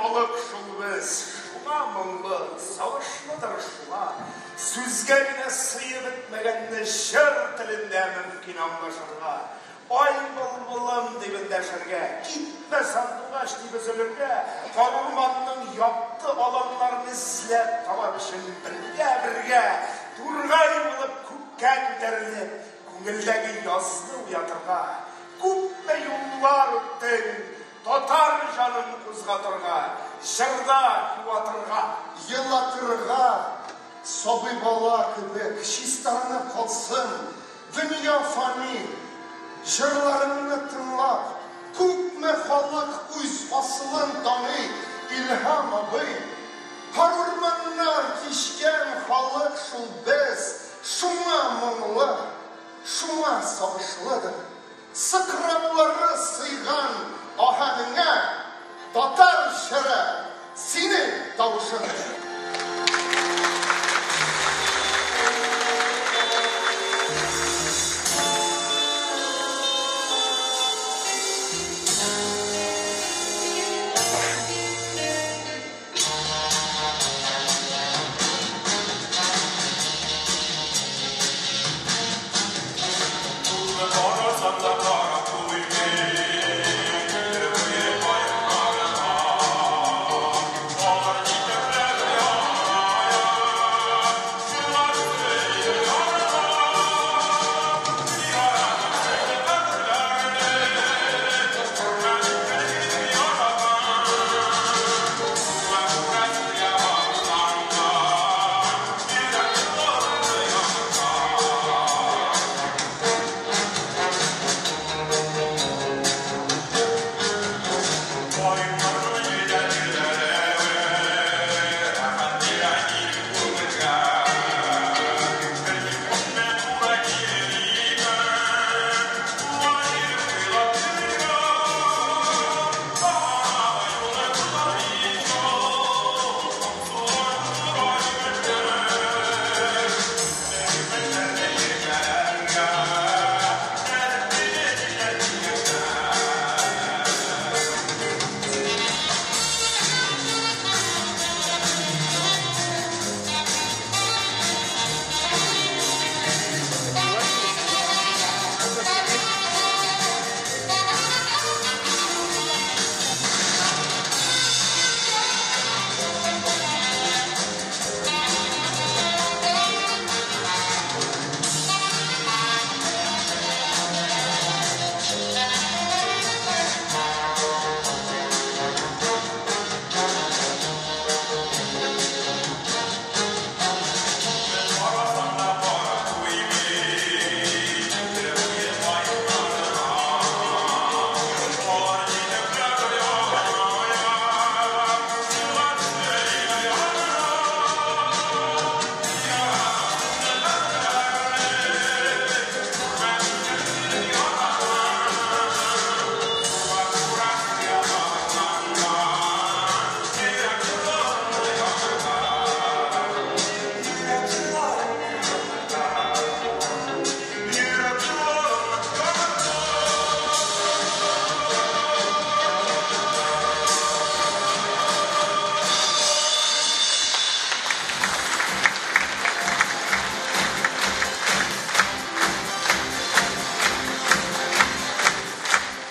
халык шул без, шуңа моңлы, сагышлыдыр шуңа. Сүзгә генә сыеп бетмәгәнне җыр телендә мөмкин аңлашырга. Ай былбылым дип эндәшергә, китмә сандугач дип өзелергә, карурманның якты аланнарын эзләп табар өчен бергә-бергә, тургай булып күккә күтәрелеп, күңелдәге язны уятырга. Күпме юллар үттең, татар җанын кузгатырга, җырда юатырга. Елатырга, сабый бала кебек чистарынып калсын, дөнья фани. Җырларыңны тыңлап, күпме халык үз асылын таный, Илһам абый. Карурманнар кичкән халык шул без, шуңа моңлы, шуңа сагышлыдыр. Сыкраулары сыйган аһәңеңә татар җыры синең тавышың.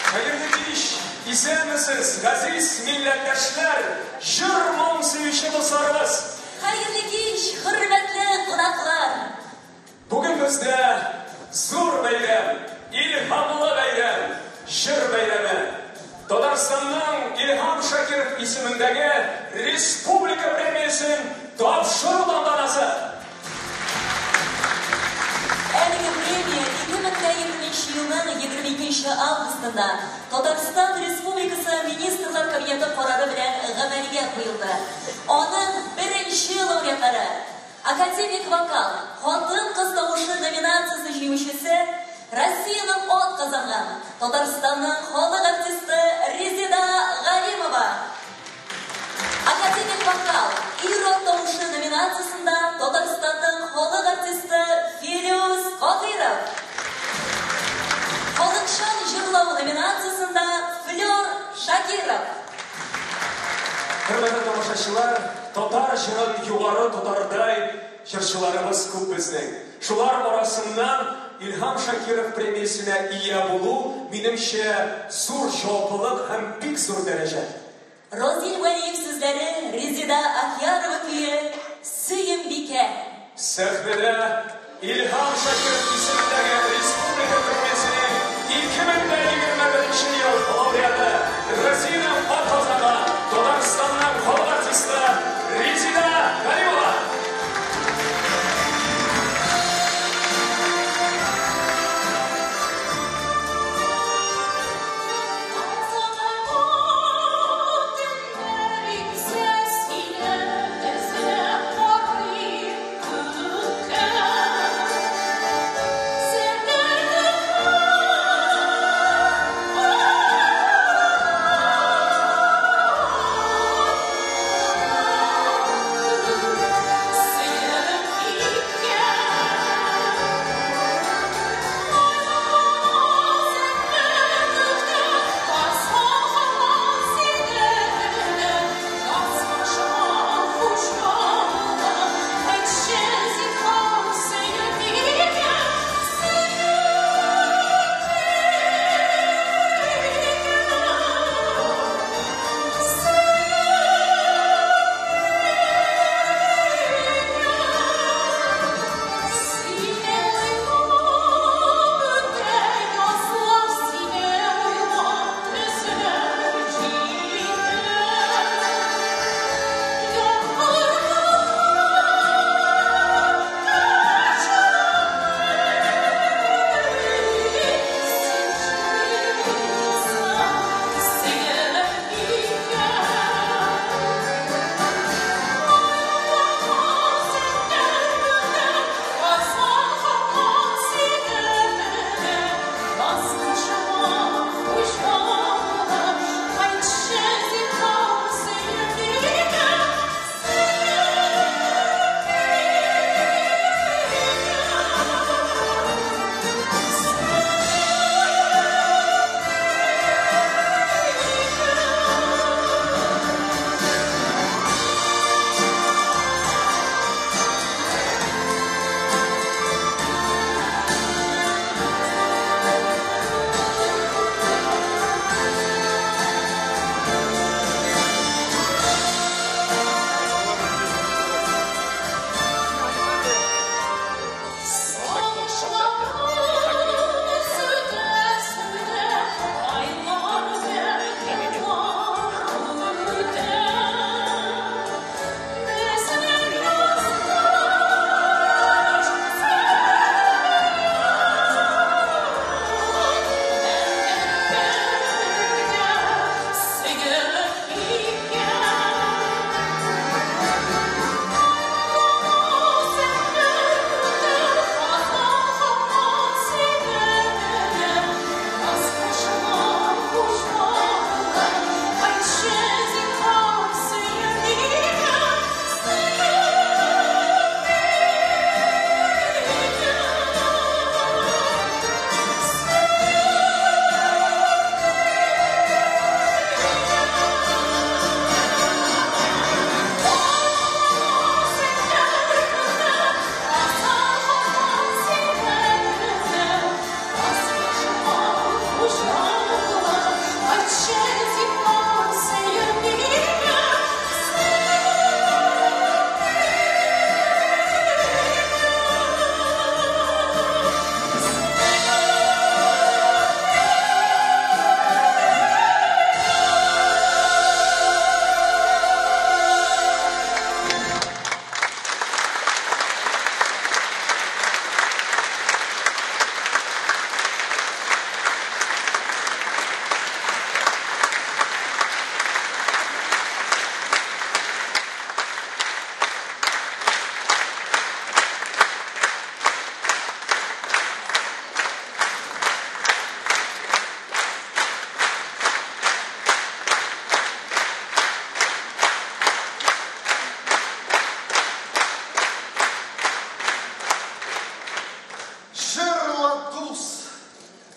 Хәерле кич, исәнмесез, газиз милләттәшләр, җыр-моң сөюче дусларыбыз! Хәерле кич, хөрмәтле кунаклар! Бүген бездә зур бәйрәм, илһамлы бәйрәм, җыр бәйрәме. Татарстанның Илһам Шакиров исемендәге республика премиясен тапшыру тантанасы. Әлеге премия 2020 елның 22 августында Татарстан Республикасы Министрлар Кабинеты карары белән гамәлгә куелды. Аның беренче лауреатлары академик вокал, хатын-кыз тавышы номинациясе җиңүчесе Россиянең ат казанган Татарстанның халык артисты Резеда Галимова. Академик вокал, ир-ат тавышы номинациясендә Татарстанның халык артисты Филүс Кадыйров. Халыкчан җырлау номинациясендә Флёр Шакиров. Хөрмәтле тамашачылар, татар җырын югары тотардай җырчыларыбыз күп безнең. Шулар арасыннан Илһам Шакиров премиясенә ия булу, минемчә, зур җаваплылык һәм бик зур дәрәҗә. Разил Вәлиев сүзләре, Резеда Ахьярова көе, Сөембикә. Сәхнәдә Илһам Шакиров исемендәге республика премиясенең 2021 ел лауреаты, Россиянең атказанган, Татарстанның халык артисты Резеда Галимова.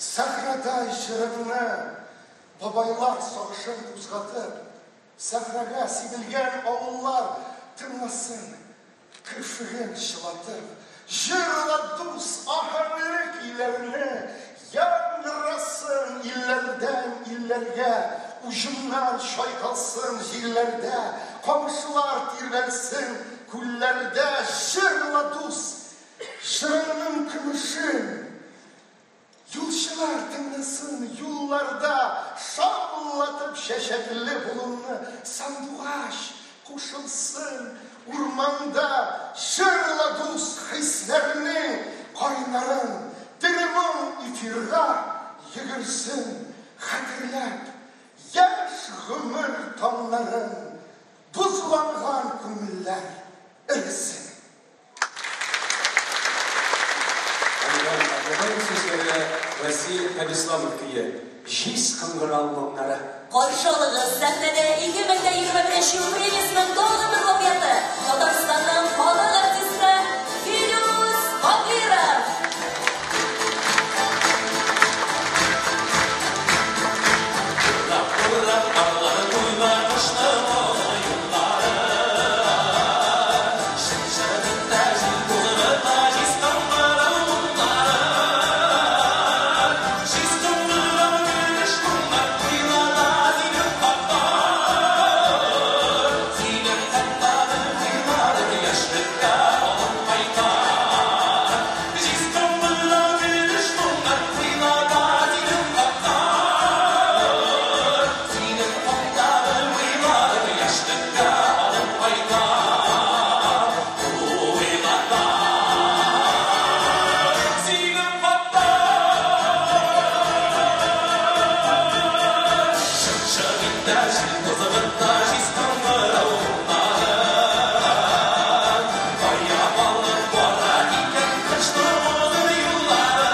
Сәхнәдә җырыңны, бабайлар сагышын кузгатып, Сәхрага сибелгән авыллар тыңласын, керфеген чылатып. Җырла, дус, аһәңле көйләрне, яңгырасын илләрдән илләргә, уҗымнар чайкалсын җилләрдә, камышлар тирбәлсен күлләрдә. Җырла, дус, җырыңның көмешен, юлчылар тыңласын юлларда, шаулатып чәчәкле болынны, сандугач кушылсын урманда. Җырла, дус, хисләрнең кайнарын, тере моң эфирга йөгерсен, хәтерләп яшь гомер таңнарын, бозланган күңелләр эресен. Әнгам сүзләре, Васил Хәбисламов көе. Җиз кыңгырау моңнары. Каршы алыгыз, сәхнәдә 2021 ел премиясенең тагын бер лауреаты, Татарстанның халык артисты Филүс Каһиров. Урап, карлар күмә кышның озын юллары. Чыпчык җил тузгыта җиз кыңгырау моңнары. Җиз кыңгырау көмеш моңнар уйлана синең хакта. Синең хактагы уйларым яшьлеккә алып кайта. Җиз кыңгырау көмеш моңнар уйлана синең хакта. Синең хактагы уйларым яшьлеккә алып кайта. Уйлата синең хакта. Чыпчык итә җил тузгыта җиз кыңгырау моңнары. Кая алып бара икән кышның озын юллары?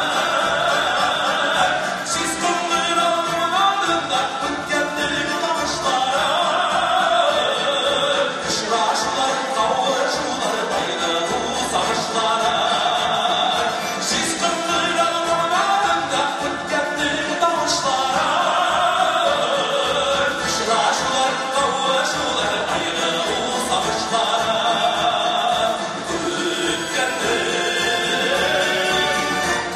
Җиз кыңгырау моңнарында үткәннең тавышлары. Очрашулар, кавышулар, кайгыру, сагышлары. Җиз кыңгырау моңнарында үткәннең тавышлары. Очрашулар, кавышулар, кайгыру, сагышлары. Үткәннең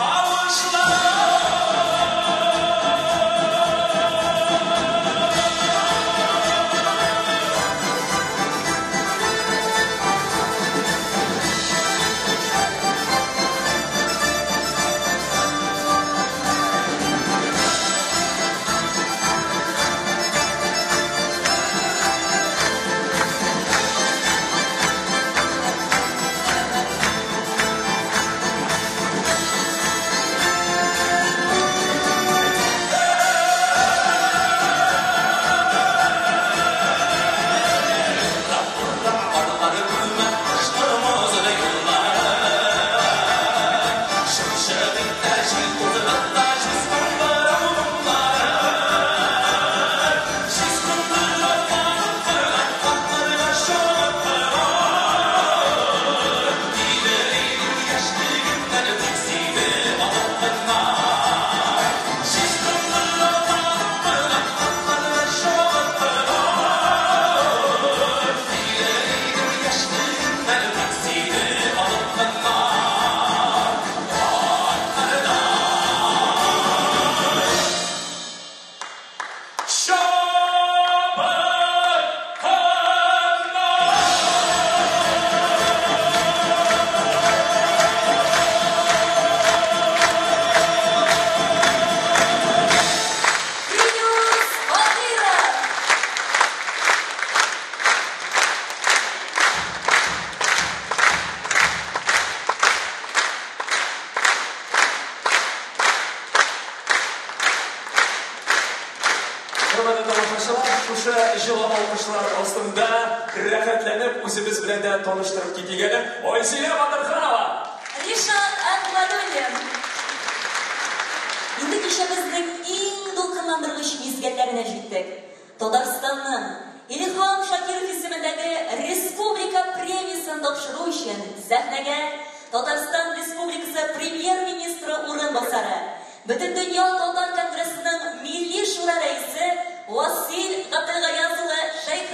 тавышлары. Карлар күмә кышның озын юллары. Чыпчык итә җил тузгыта җиз кыңгырау моңнары. Җиз кыңгырау казып кырган атларга чабып кырган. Килер идем яшьлегемнән тик сине алып кына. Җиз кыңгырау казып кырган атларга чабып кырган. Килер идем яшьлегемнән тик сине алып кына. Атларда чабып кына. Филүс Каһиров. Хөрмәтле тамашачылар, шушы җылы алкышлар астында рәхәтләнеп үзебез белән дә таныштырып китик әле. Айзилә Батырханова. Ришат Әхмәдуллин. Инде кичәбезнең иң дулкынландыргыч мизгелләренә җиттек. Татарстанның Илһам Шакиров исемендәге республика премиясен тапшыру өчен сәхнәгә Татарстан Республикасы премьер-министры урынбасары, Бөтендөнья татар конгрессының Милли шура рәисе Васил Габделгаяз улы Шәйхуллин.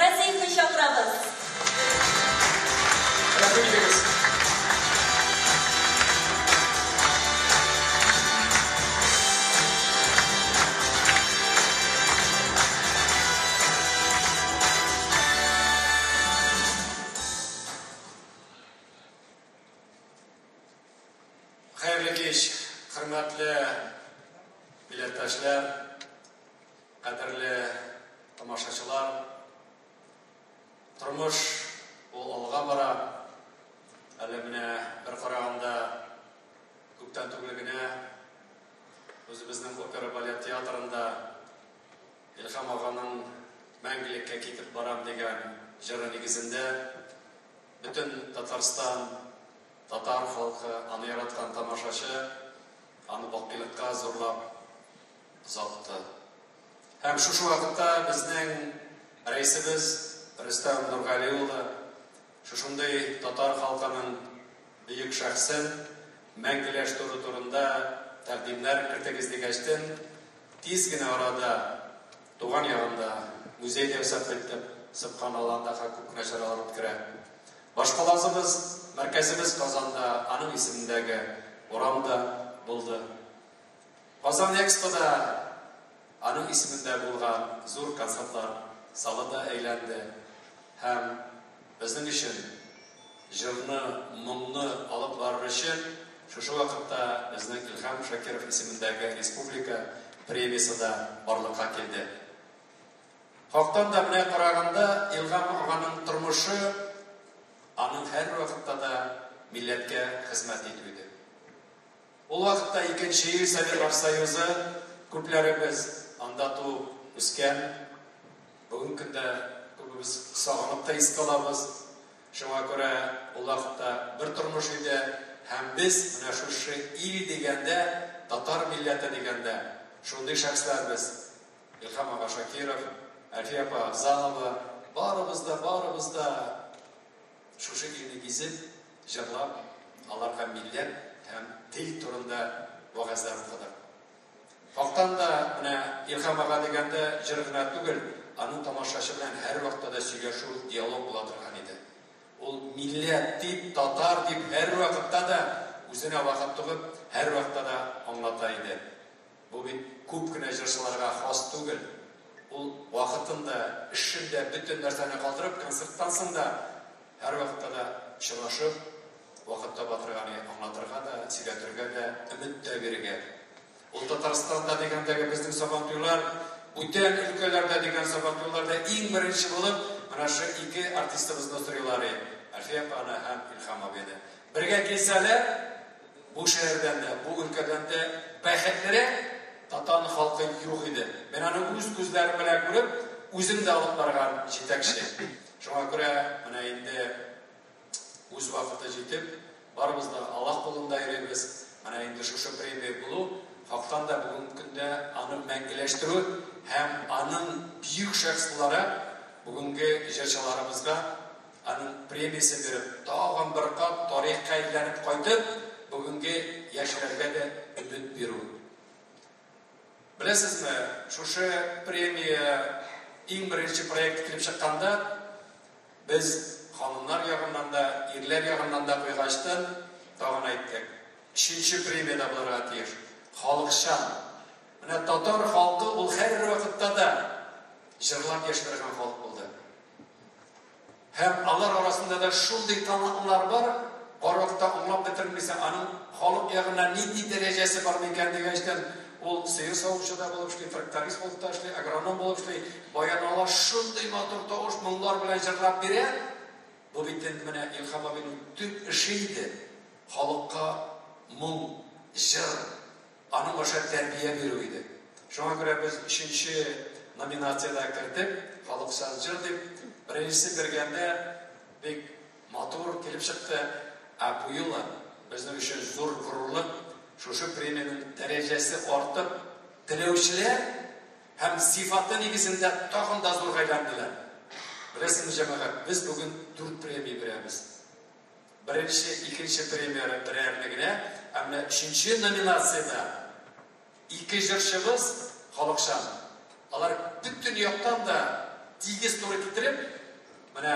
Милләттәшләр, кадерле тамашачылар, тормыш ул алга бара. Әле менә бер караганда күптән түгел генә үзебезнең опера балет театрында Илһам аганың Мәңгелеккә китеп барам дигән җыры нигезендә бөтен Татарстан, татар халкы, аны яраткан тамашачы аны бакыйлыкка зурлап озатты. Һәм шушы вакытта безнең рәисебез Рөстәм Нургали улы шушындый татар халкының бөек шәхесен мәңгеләштерү турында тәкъдимнәр кертегез дигәчтен, тиз генә арада туган ягында музей дә ясап киттек, сөбханалла, анда күп кенә чаралар үткәрә. Башкалабыз, мәркәзебез Казанда аның исемендәге урам да булды. Казан Экспода аның исемендә булган зур концертлар залы да әйләнде. Һәм безнең өчен җырны, моңны алып барыр өчен шушы вакытта безнең Илһам Шакиров исемендәге республика премиясе дә барлыкка килде. Хактан да менә караганда Илһам аганың тормышы аның һәрвакытта да милләткә хезмәт итү иде. Ул вакытта икенче ил Советлар Союзы, күпләребез анда туып үскән. Бүгенге көндә күбебез сагынып та искә алабыз. Шуңа күрә ул вакытта бер тормыш иде һәм без менә шушы ил дигәндә, татар милләте дигәндә шундый шәхесләр без. Илһам ага Шакиров, Әлфия апа Абзалова, барыбыз да, барыбыз да шушы илне гизеп, җырлап, аларга милләт һәм тел турында вәгазьләр укыдык. Хактан да менә Илһам ага дигәндә җыр гына түгел, аның тамашачы белән һәрвакытта да сөйләшү, диалог була торган иде. Ул милләт дип, татар дип һәрвакытта да үзенә вакыт тугып, һәрвакытта да аңлата иде. Бу бит күп кенә җырчыларга хас түгел. Ул вакытын да, эшен дә, бөтен нәрсәне калдырып, концерттан соң да һәрвакытта да очрашып, вакыт таба торган аңлатырга да, сөйләтергә дә, өмет тә бирергә. Ул Татарстанда дигәндәге безнең Сабантуйлар, бүтән өлкәләрдә дигән Сабантуйларда иң беренче булып менә шу ике артистыбызны сорыйлар иде. Әлфия апаны һәм Илһам абыйны. Бергә килсәләр, бу шәһәрдән дә, бу өлкәдән дә бәхетлерәк татар халкы юк иде. Мин аны үз күзләрем белән күреп, үзем дә алып барган җитәкче. Шуңа күрә менә инде үз вакыты җитеп, барыбыз да Аллаһ кулында йөрибез. Менә инде шушы премия булу, хактан да бүгенге көндә аны мәңгеләштерү һәм аның бөек шәхес буларак бүгенге җырчыларыбызга аның премиясе биреп, тагын бер кат тарихка әйләнеп кайтып, бүгенге яшьләргә дә өмет бирү. Беләсезме, шушы премия иң беренче проект килеп чыкканда, без ханымнар ягыннан да, ирләр ягыннан да куйгачтын, тагын әйттек. Өченче премия дә булырга тиеш. Халыкчан. Менә татар халкы ул һәрвакытта да җырлап яши торган халык булды. Һәм алар арасында да шундый талантлар бар, барвакытта аңлап бетермисең, аның халык ягыннан нинди дәрәҗәсе бар микән дигәчтән, ул сыер савучы да булып эшли, тракторист булып та эшли, агроном булып эшли, баян ала шундый матур тавыш, моңнар белән җырлап бирә. Бу бит инде менә Илһам абыйның төп эше иде. Халыкка моң, җыр, аның аша тәрбия бирү иде. Шуңа күрә без өченче номинациядә кертеп, халыкчан җыр дип, беренчесе биргәндә бик матур килеп чыкты. Ә бу юлы безнең өчен зур горурлык, шушы премиянең дәрәҗәсе артып, теләүчеләр һәм сыйфаты нигезендә тагын да зурга әйләнделәр. Беләсезме, җәмәгать, без бүген 4 премия бирәбез. Беренче, икенче премияне берәрне генә, ә менә өченче номинациядә ике җырчыбыз халыкчан. Алар бөтен яктан да тигез туры китереп, менә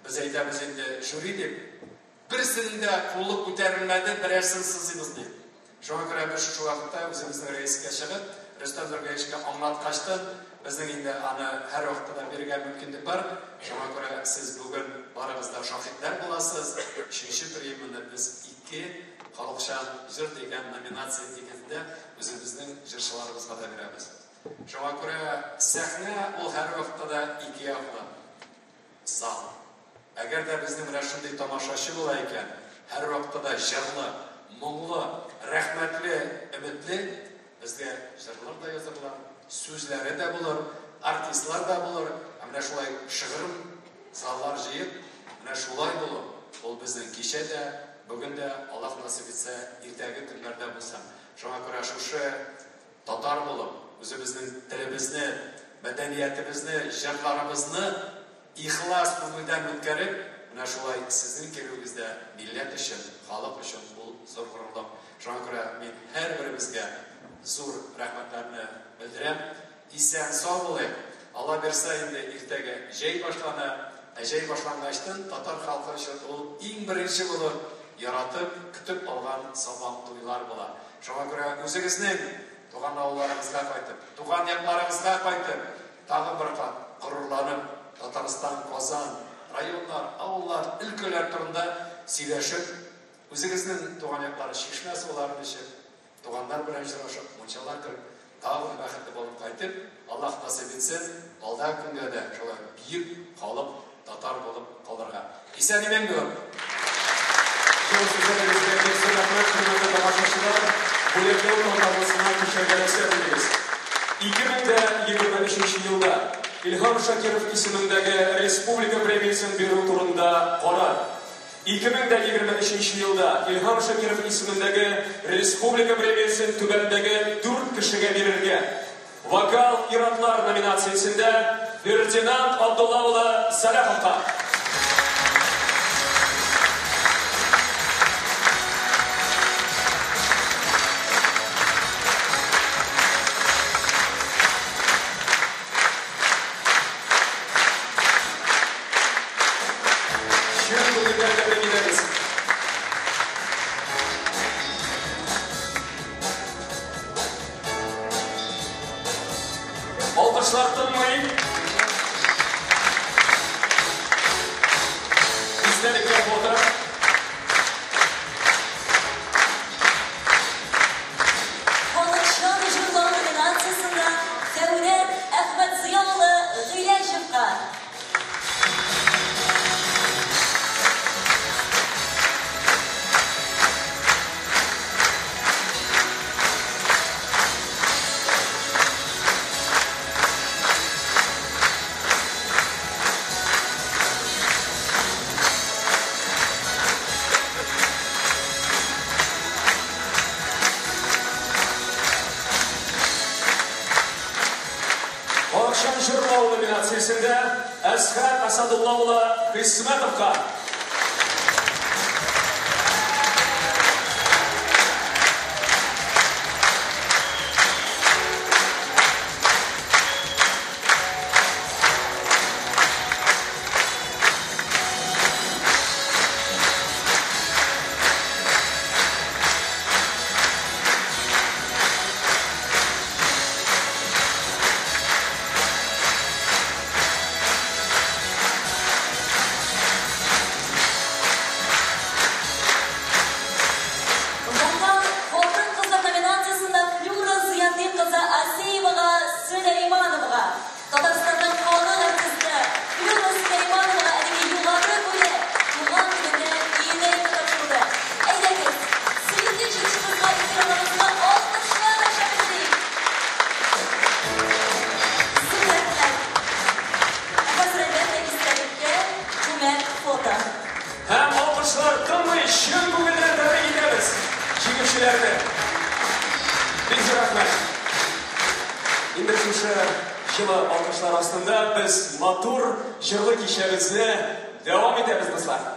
без әйтәбез инде жюри дип, берсенең дә кулы күтәрелмәде, берәрсен сызыйбыз дип. Шуңа күрә без шушы вакытта үзебезнең рәискә чыгып, Рөстәм Нургалиевичка аңлаткачтын, безнең инде аны һәрвакытта да бирергә мөмкинлек бар. Шуңа күрә сез бүген барыгыз да шаһитләр буласыз. Өченче премияне без ике Халыкчан җыр дигән номинация нигезендә үзебезнең җырчыларыбызга да бирәбез. Шуңа күрә сәхнә ул һәрвакытта да ике яклы зал. Әгәр дә безнең менә шундый тамашачы була икән, һәрвакытта да җырлы, моңлы, рәхмәтле, өметле, безгә җырлар да язырлар, сүзләре дә булыр, артистлар да булыр. Ә менә шулай шыгрым заллар җыеп, менә шулай булу, ул безнең кичә дә, бүген дә, Аллаһ насыйп итсә, иртәге көннәрдә булсын. Шуңа күрә шушы татар булып, үзебезнең телебезне, мәдәниятебезне, җырларыбызны ихлас күңелдән үткәреп, менә шулай сезнең килүегез дә милләт өчен, халык өчен ул зур горурлык. Шуңа күрә мин һәрберебезгә зур рәхмәтләрне белдерәм. Исән сау булыйк. Алла бирсә инде иртәгә җәй башлана. Ә җәй башлангачтын татар халкы өчен ул иң беренче булып яратып, көтеп алган сабан туйлар була. Шуңа күрә үзегезнең туган авылларыгызга кайтып, туган якларыгызга кайтып, тагын бер кат горурланып, Татарстан, Казан, районнар, авыллар, өлкәләр турында сөйләшеп, үзегезнең туган яклары чишмә суларын эчеп, туганнар белән очрашып, мунчалар кереп, тагын бәхетле булып кайтып, Аллаһ насыйп итсен, алдагы көнгә дә шулай бөек халык татар булып калырга. Исән-имин булып! Җылы сүзләрегезгә бик зур рәхмәт, хөрмәтле тамашачылар. Бүләкләү тантанасына күчәргә рөхсәт итегез. 2023 елда Илһам Шакиров исемендәге республика премиясен бирү турында карар. 2023 елда Илһам Шакиров исемендәге республика премиясен түбәндәге 4 кешегә бирергә. Вокал ир-атлар номинациясендә Фердинанд Абдулла улы Сәлаховка. Чын күңелдән тәбрик итәбез. Алкышлар тынмый. Истәлеккә фото. Халыкчан җырлау номинациясендә Сәүдәт Әхмәтзыя улы Гыйләҗевка. Халыкчан җырлау номинациясендә Әсхәт Асадулла улы Хисмәтовка. Вокал хатын-кызлар номинациясендә Флюра Зыятдин кызы Асеевага Сөләймановага. Татарстанның халык артисты Флюра Сөләймановага әлеге югары бүләк туган көнендә иеләй тапшырылды. Әйдәгез, сөекле җырчыбызга ихтирамыбызны алкышлар аша белдерик. Зур рәхмәт. Ә хәзер әлбәттә истәлеккә күмәк фото. Һәм алкышлар тынмый, чын күңелдән тәбрик итәбез җиңүчеләрне. Бик зур рәхмәт. Инде шушы җылы алкышлар астында без матур җырлы кичәбезне дәвам итәбез, дуслар.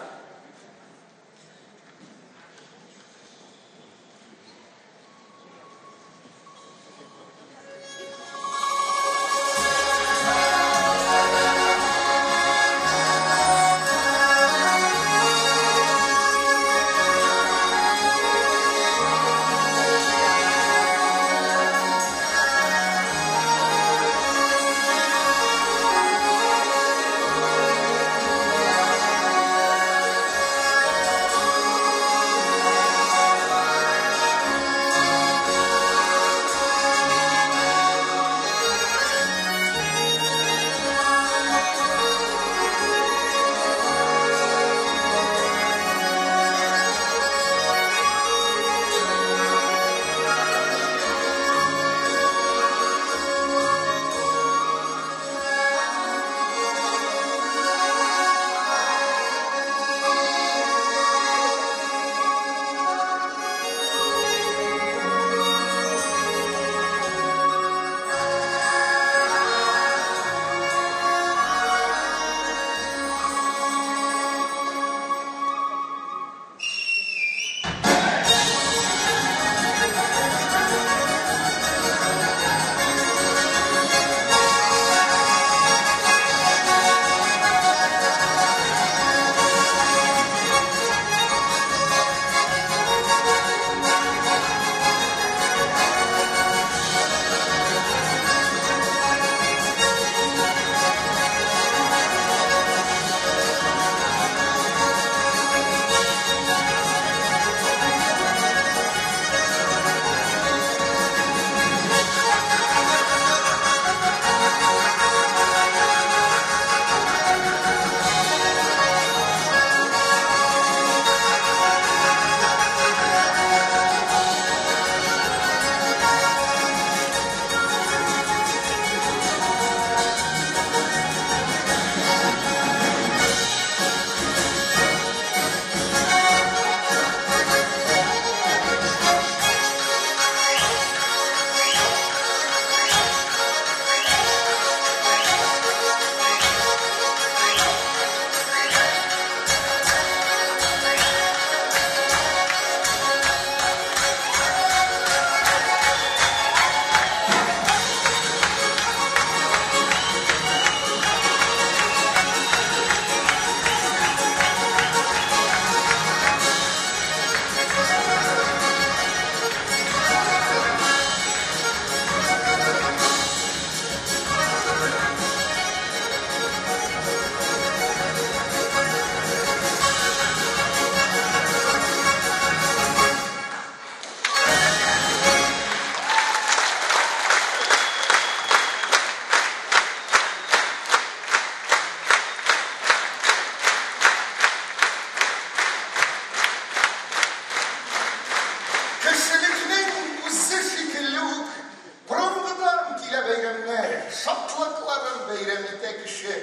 шатлыкларын бәйрәм итә кеше.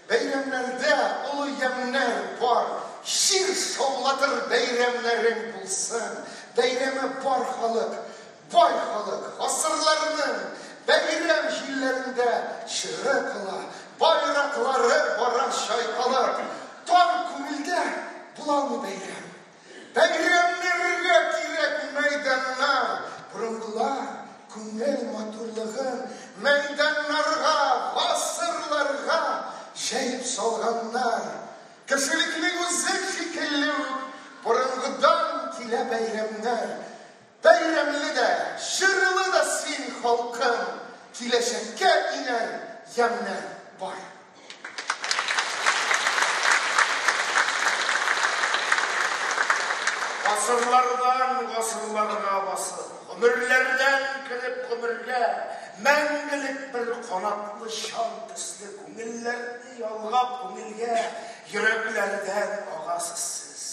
Бәйрәмнәрдә олы ямьнәр бар, җир шаулатыр бәйрәмнәрең булсын. Бәйрәме бар халык, бай халык, гасырларның бәйрәм җилләрендә җыры кала, байраклары бара чайкалып. Тар күңелдә була алмый бәйрәм. Бәйрәмнәргә кирәк мәйданнар. Борынгылар күңел матурлыгын мәйданнарга, гасырларга җәеп салганнар. Кешелекнең үзе шикелле үк борынгыдан килә бәйрәмнәр. Бәйрәмле дә, җырлы да син, халкым, киләчәккә иңәр ямьнәр бар. Гасырлардан гасырларга басып, гомерләрдән кереп гомергә, мәңгелек бер канатлы чан төсле күңелләрне ялгап күңелгә, йөрәкләрдән агасыз сез.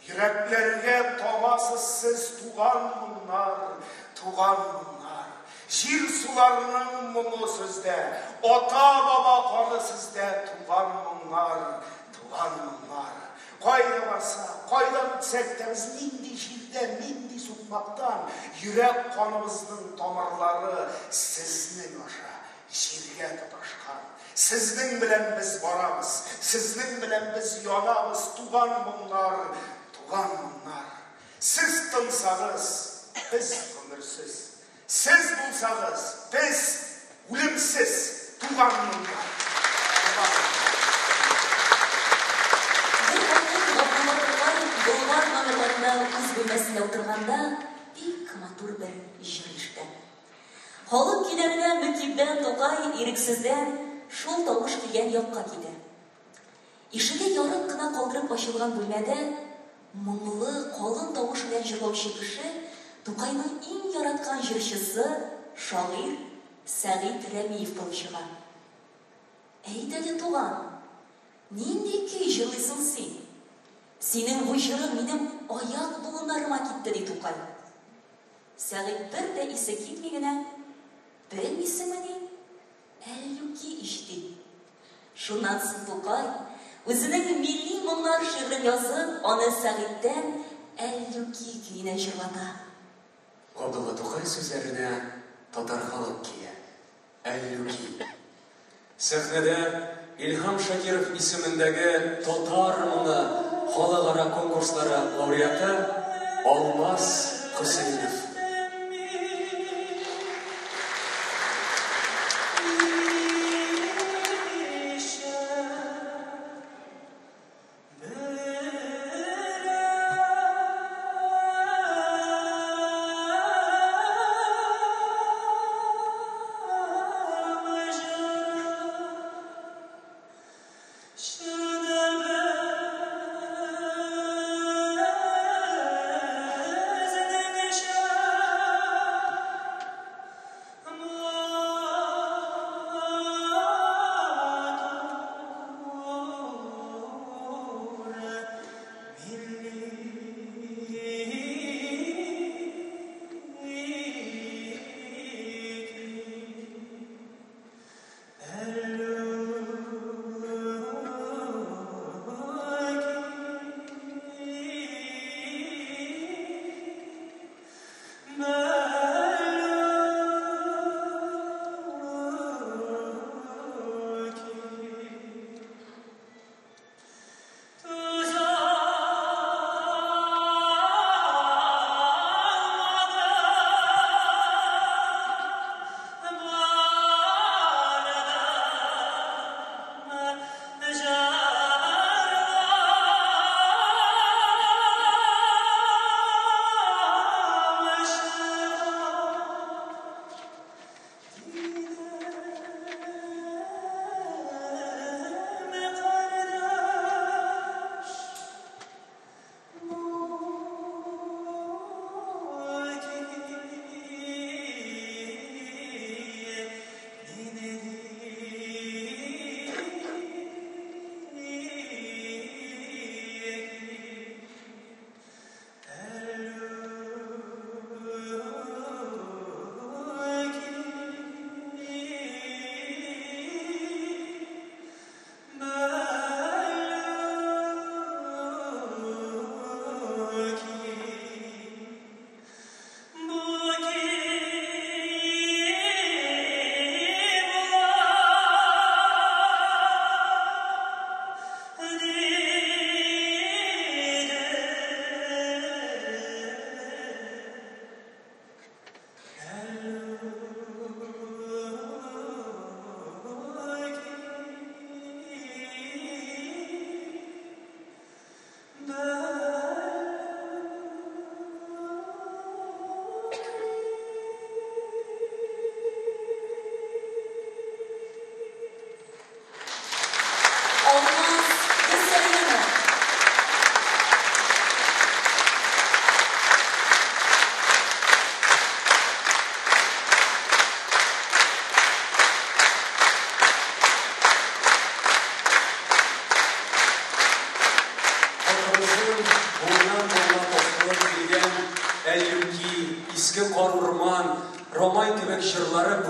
Йөрәкләргә тамасыз сез, туган моңнар, туган моңнар. Җир-суларның моңы сездә, ата-баба каны сездә, туган моңнар, туган моңнар. Кайда барсак, кайдан үтсәк тә, без нинди җирдә, нинди сукмактан, йөрәк каныбызның тамырлары сезнең аша җиргә тоташкан. Сезнең белән без барабыз, сезнең белән без янабыз, туган моңнар, туган моңнар. Сез тынсагыз, без гомерсез. Сез булсагыз, без үлемсез, туган моңнар, туган моңнар. Бервакыт Габдулла Тукай Болгар номерларында үз бүлмәсендә утырганда бик матур бер җыр ишетә. Халык көйләренә мөкиббән Тукай ирексездән шул тавыш килгән якка китә. Ишеге ярык кына калдырып ачылган бүлмәдә моңлы, калын тавыш белән җырлаучы кеше Тукайның иң яраткан җырчысы, шагыйрь Сәгыйть Рәмиев булып чыга. Әйт әле, туган, нинди көй җырлыйсың син? Синең бу җырың минем аяк буыннарыма китте, ди Тукай. Сәгыйть бер дә исе китми генә, Белмисеңмени? Әллүки ич, ди. Шуннан соң Тукай, үзенең Милли моңнар шигырен язып, аны Сәгыйтьтән Әллүки көенә җырлата. Габдулла Тукай сүзләренә татар халык көе, Әллүки. Сәхнәдә Илһам Шакиров исемендәге Татар моңы халыкара конкурслары лауреаты Алмаз Хөсәенов.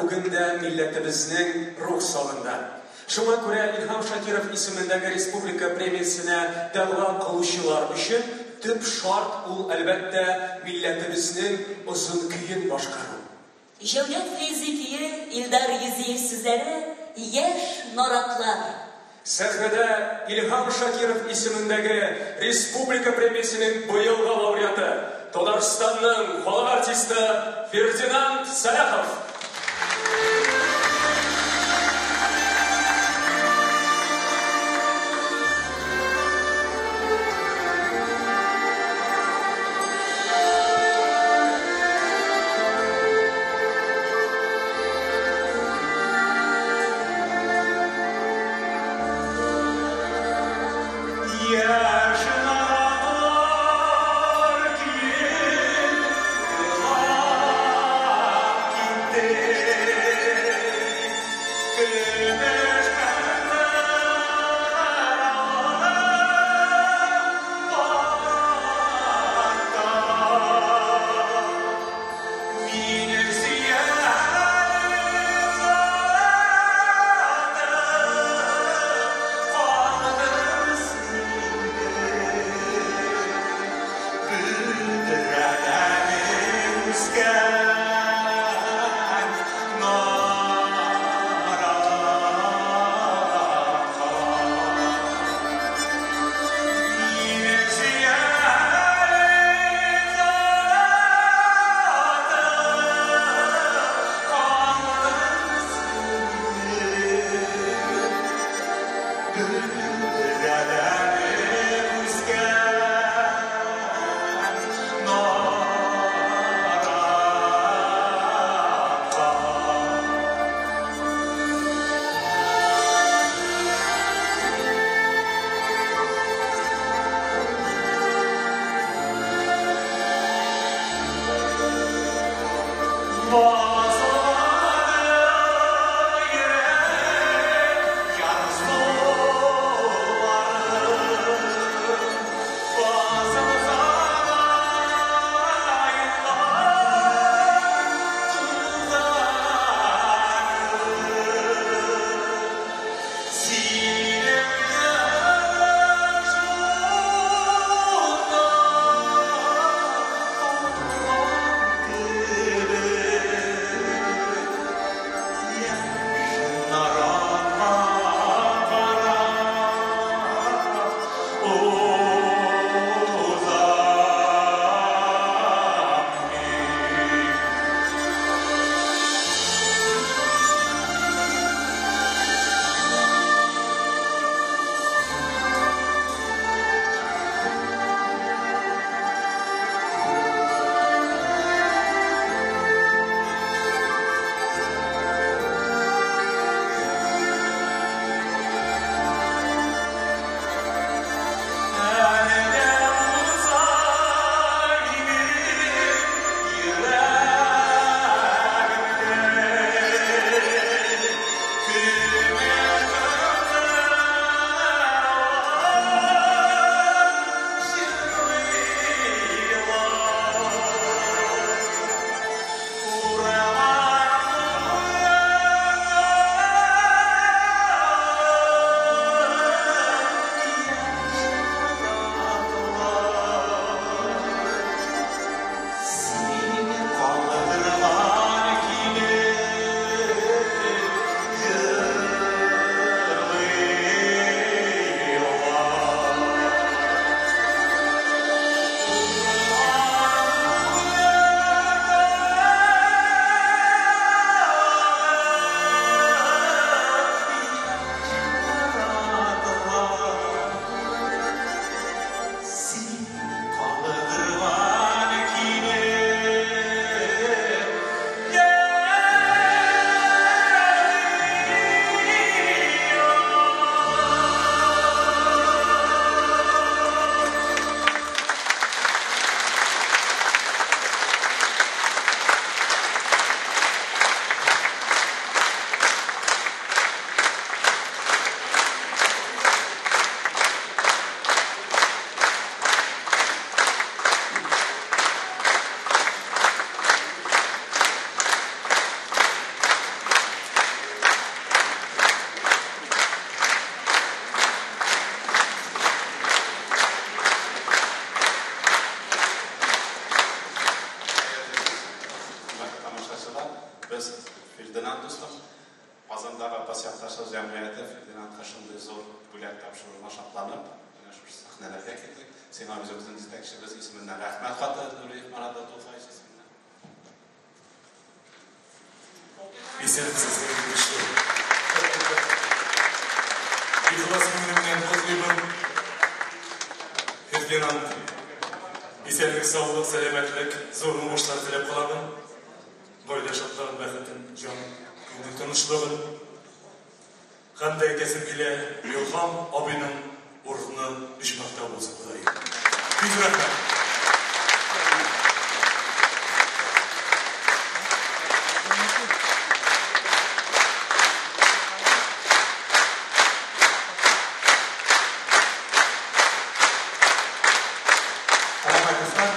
бүген дә милләтебезнең рух сагында. Шуңа күрә Илһам Шакиров исемендәге республика премиясенә дәгъва кылучылар өчен төп шарт ул, әлбәттә, милләтебезнең озын көен башкару. Җәүдәт Фәйзи көе, Илдар Юзиев сүзләре, Яшь наратлар. Сәхнәдә Илһам Шакиров исемендәге республика премиясенең быелгы лауреаты, Татарстанның халык артисты Фердинанд Сәлахов. Яшь наратлар көен улап китте. Казандагы Апас якташлар җәмгыяте Фердинандка шундый зур бүләк тапшыруына шатланып, менә шушы сәхнәләргә килдек. Сиңа үзебезнең җитәкчебез исеменнән рәхмәт хаты, Нуриев Марат Батулхаевич исеменнән. Исәнмесез, хөрмәтле кешеләр. Ихлас күңелемнән котлыймын. Фердинанд, исәнлек, саулык, сәламәтлек, зур уңышлар теләп каламын. Гаилә шатлыгын, бәхетен, җан, күңел тынычлыгын. Һәм дә әйтәсем килә, Илһам абыйның урыны оҗмахта булсын, Ходаем. Бик рәхмәт. Рәхмәт, дуслар.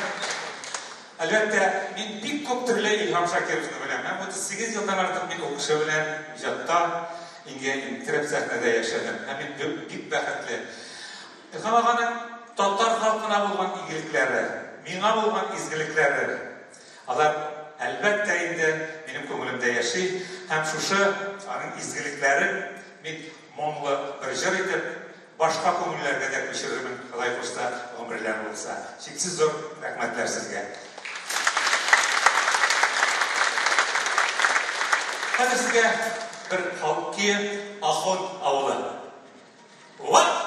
Әлбәттә, мин бик күп төрле Илһам Шакировны беләм. Һәм 38 елдан артык мин ул кеше белән иҗатта иңгә иң кереп сәхнәдә яшәдем. Һәм мин бик бәхетле. Илһам аганың татар халкына булган игелекләре, миңа булган изгелекләре, алар, әлбәттә инде, минем күңелемдә яши. Һәм шушы аның изгелекләрен мин моңлы бер җыр итеп, Башка күңелләргә дә күчерермен, Ходай кушса, гомерләр булса. Чиксез зур рәхмәтләр сезгә. Хәзер сезгә бер халык көе, Ахон авылы. Ват!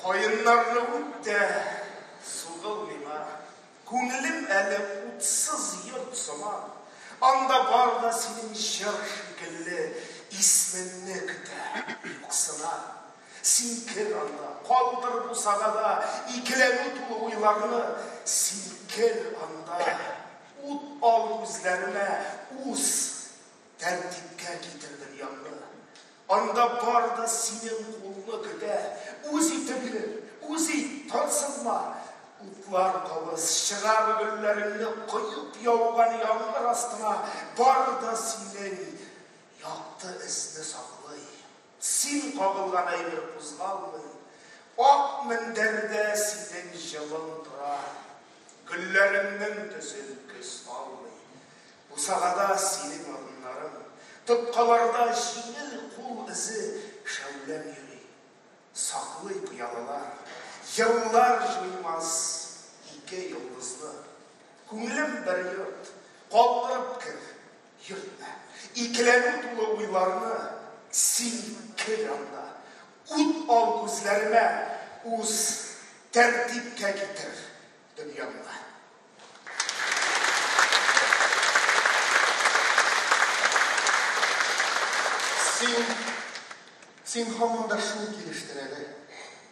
Каеннарны үт тә, сугыл миңа. Күңелем әле утсыз йорт сыман. Анда бар да синең җыр шикелле исмеңне көтә, юксына. Син кер анда, калдыр бусагада икеләнү тулы уйларны. Син кер анда, ут ал күзләремә, уз, тәртипкә китер дөньямны. Анда бар да синең кулны көтә. Үз итеп йөр, үз ит, тарсынма. Утлар кабыз, чыгар гөлләреңне коеп яуган яңгыр астына. Бар да синең якты эзне саклый. Син кагылган әйбер кузгалмый. Ак мендәрдә синең җылың тора. Гөлләреңнең төсен көз алмый. Бусагада синең адымнарың, тоткаларда җиңел кул эзе шәүләм йөри. Саклый пыялалар, еллар җуймас ике йолдызны. Күңелем бер йорт, калдырып кер, йөртмә. Икеләнү тулы уйларны син кер анда. Ут ал күзләремә, уз, тәртипкә китер дөньямны. Син, син һаман да шул килештер әле.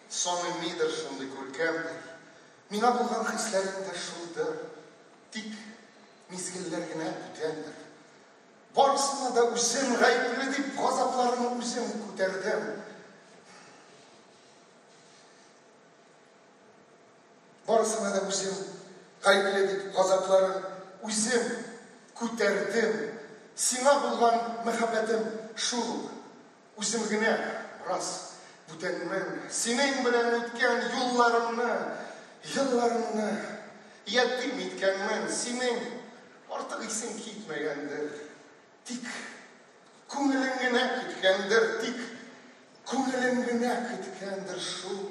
Самимидер, шундый күркәмдер. Миңа булган хисләрең дә шулдыр. Тик мизгелләр генә бүтәндер. Барысына да үзем гаепле дип газапларын үзем күтәрдем. Барысына да үзем гаепле дип газапларын үзем күтәрдем. Сиңа булган мәхәббәтем шул ук. Үзем генә, рас, бүтәнмен. Синең белән үткән юлларымны, елларымны ятим иткәнмен. Синең артык исең китмәгәндер. Тик күңелең генә көткәндер, тик күңелең генә көткәндер шул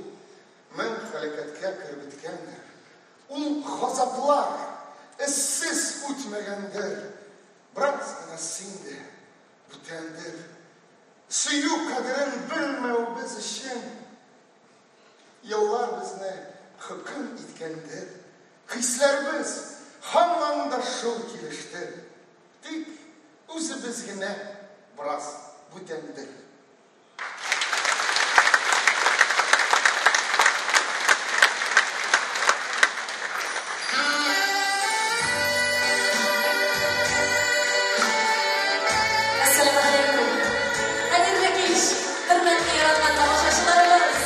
мең һәлакәткә кереп беткәндер. Ул газаплар эзсез үтмәгәндер. Бераз гына син дә бүтәндер. Сөю кадерен белмәү без өчен еллар безне хөкем иткәндер. Хисләребез һаман да шул килештер. Тик үзебез генә бераз бүтәндер. Әссәламү галәйкүм. Хәерле кич, хөрмәтле яраткан тамашачыларыбыз.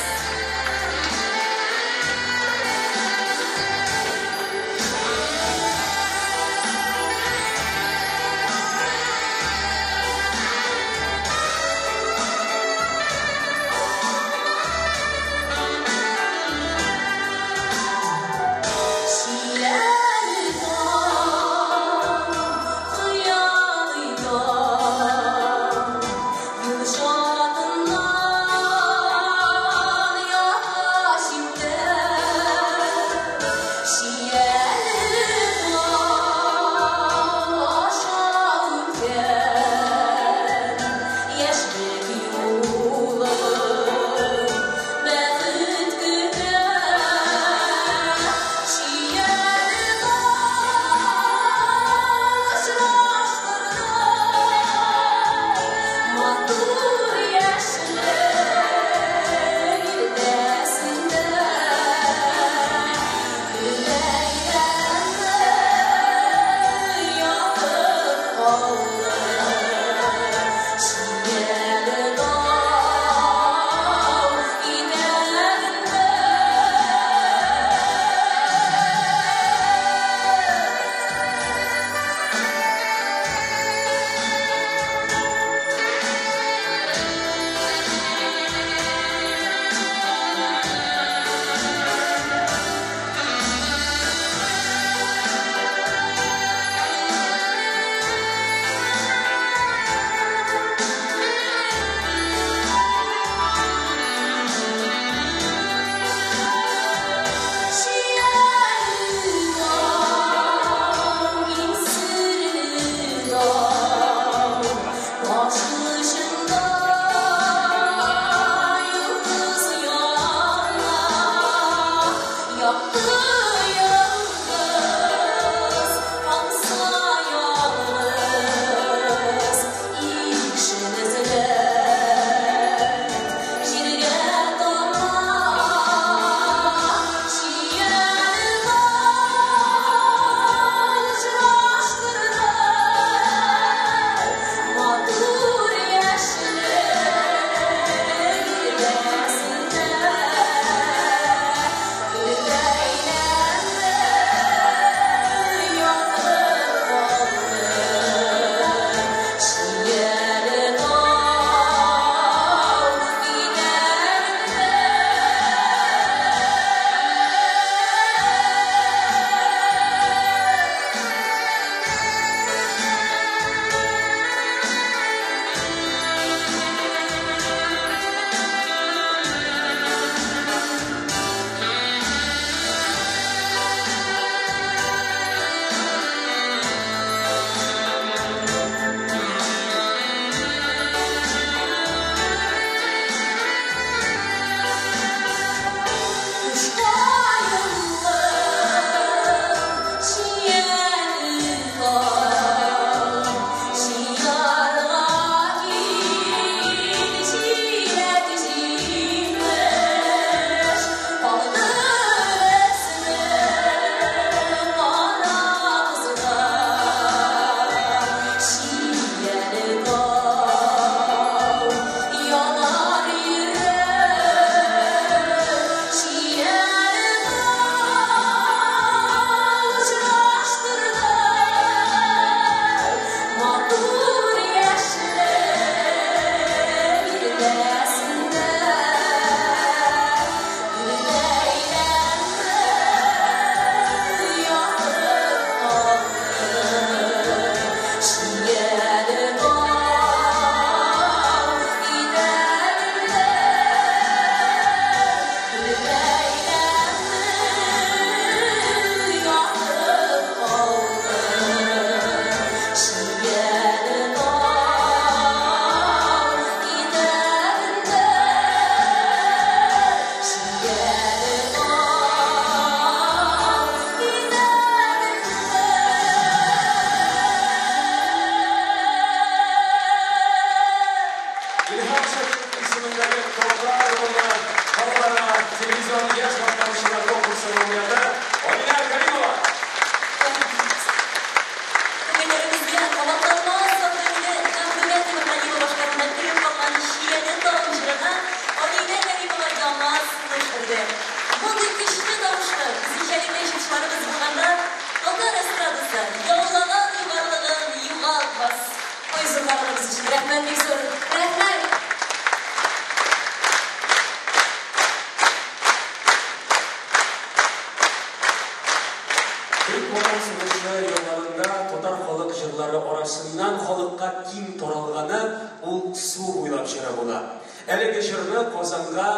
тумышы елларында татар халык җырлары арасыннан халыкка киң таралганы ул Су буйлап җыры була. Әлеге җырны Казанга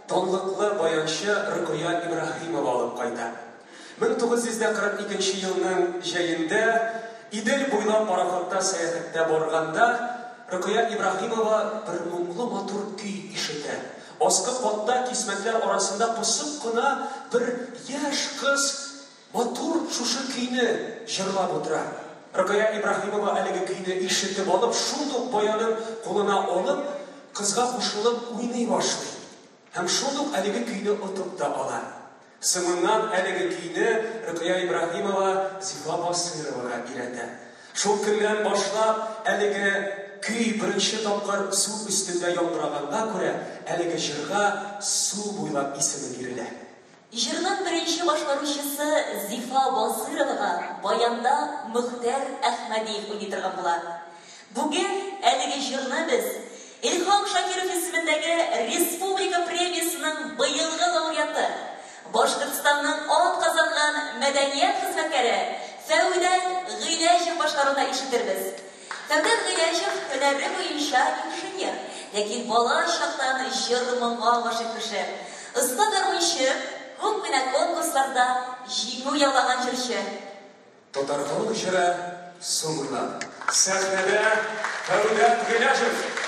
данлыклы баянчы Рөкыя Ибраһимова алып кайта. 1942 елның җәендә Идел буйлап пароходта сәяхәттә барганда Рөкыя Ибраһимова бер моңлы матур көй ишетә. Аскы катта кисмәкләр арасында посып кына бер яшь кыз матур шушы көйне җырлап утыра. Рөкыя Ибраһимова әлеге көйне ишетеп алып, шундук баянын кулына алып, кызга кушылып уйный башлый. Һәм шундук әлеге көйне отып та ала. Соңыннан әлеге көйне Рөкыя Ибраһимова Зифа Басыйровага өйрәтә. Шул көннән башлап әлеге көй беренче тапкыр су өстендә яңгыраганга күрә, әлеге җырга Су буйлап исеме бирелә. Җырның беренче башкаручысы Зифа Басыйровага баянда Мөхтәр Әхмәдиев уйный торган була. Бүген әлеге җырны без Илһам Шакиров исемендәге республика премиясенең быелгы лауреаты, Башкортстанның атказанган мәдәният хезмәткәре Фәүдәт Гыйләҗев башкаруында ишетербез. Фәүдәт Гыйләҗев һөнәре буенча инженер, ләкин бала чактан җыр-моңга гашыйк кеше. Оста гармунчы, күп кенә конкурсларда җиңү яулаган җырчы. Татар халык җыры Су буйлап. Сәхнәдә Фәүдәт Гыйләҗев. Үзең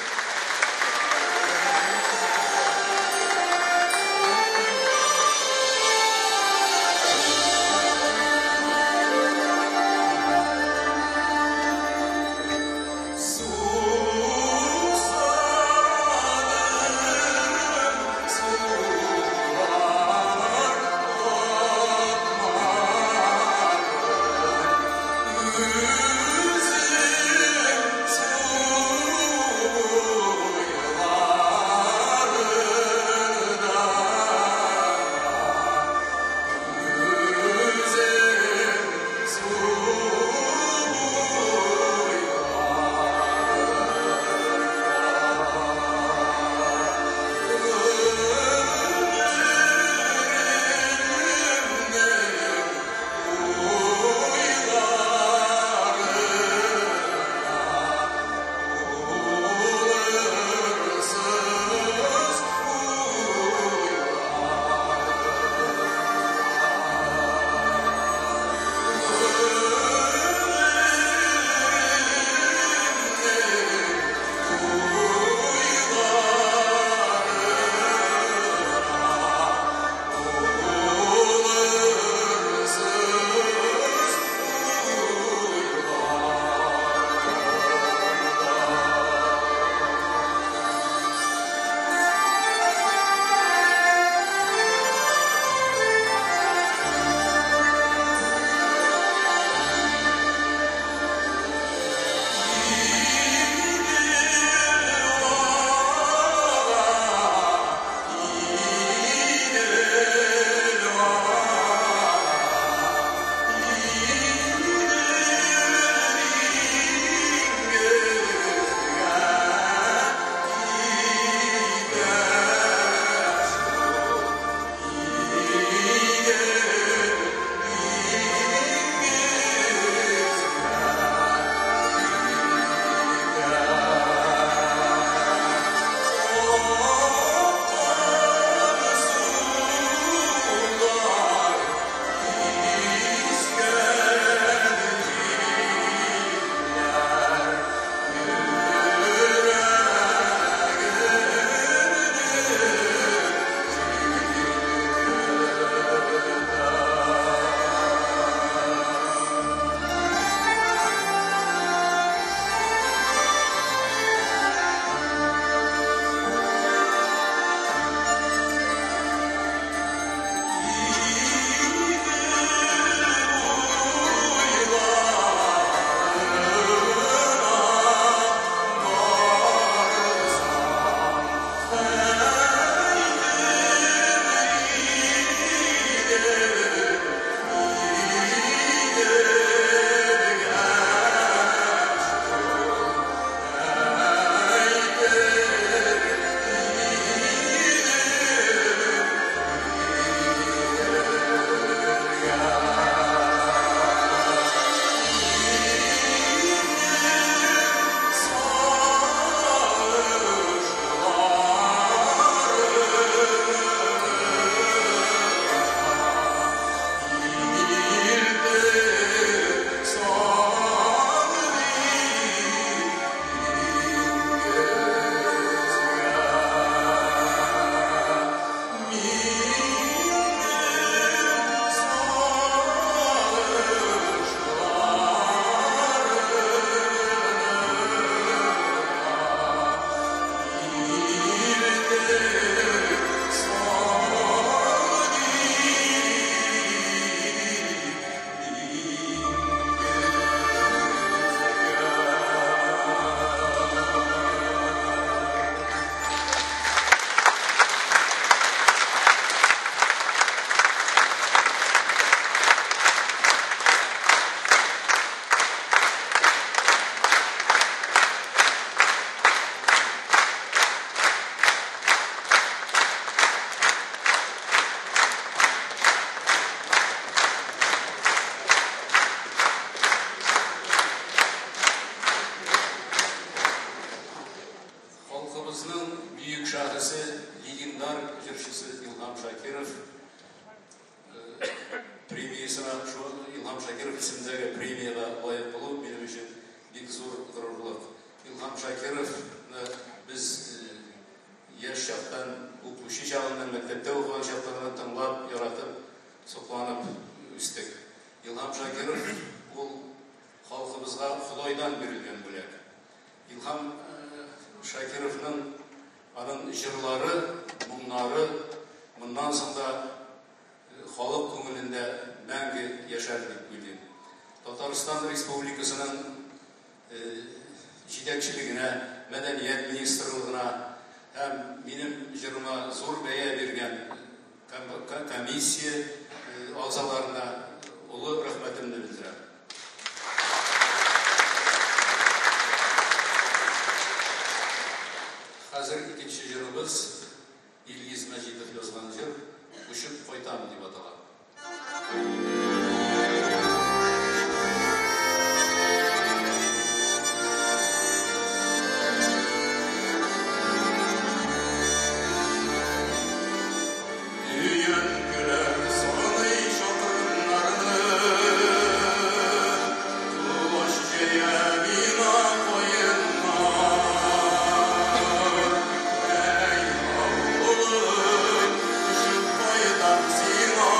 су буйлап. җырчысы Илһам Шакиров премиясенә, шул Илһам Шакиров исемендәге премиягә лаек булу минем өчен бик зур горурлык. Илһам Шакировны без яшь чактан, укучы чагыннан, мәктәптә укыган чактан тыңлап, яратып, сокланып үстек. Илһам Шакиров ул халкыбызга Ходайдан бирелгән бүләк. Илһам Шакировның аның җырлары, моңнары моннан соң да халык күңелендә мәңге яшәр дип уйлыйм. Татарстан Республикасының җитәкчелегенә, мәдәният министрлыгына һәм минем җырыма зур бәя биргән комиссия әгъзаларына олы рәхмәтемне белдерәм. Хәзер икенче җырыбыз Илгиз Мәҗитов язган җыр «Очып кайтам» дип атала. Өянкеләр саный чакрымнарны, Колач җәя миңа каеннар. Әй, авылым, очып кайтам сиңа.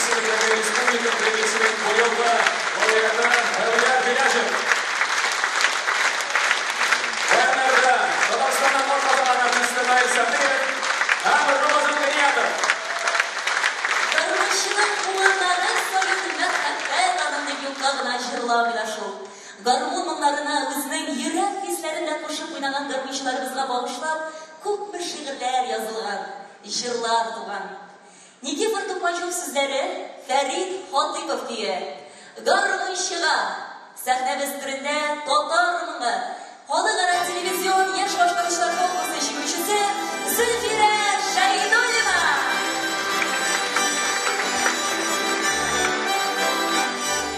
исемендәге республика премиясенең быелгы лауреаты Дәүләт Гыйләҗев. Баяннарда Татарстанның атказанган артисты Наил Сәгъдиев һәм Роза Гыйниятов. Гармунчының кулындагы саен мәхәббәт аның дип юкка гына җырламыйлар шул. Гармун моңнарына үзенең йөрәк хисләрен дә кушып уйнаган гармунчыларыбызга багышлап күпме шигырьләр язылган, җырлар туган. Никифор Тукмачев сүзләре, Фәрит Хатыйпов көе. Гармунчыга! Сәхнәбез түрендә татар моңы, Халыкара телевизион яшь башкаручылар конкурсы җиңүчесе Зөлфирә Шәйдуллина!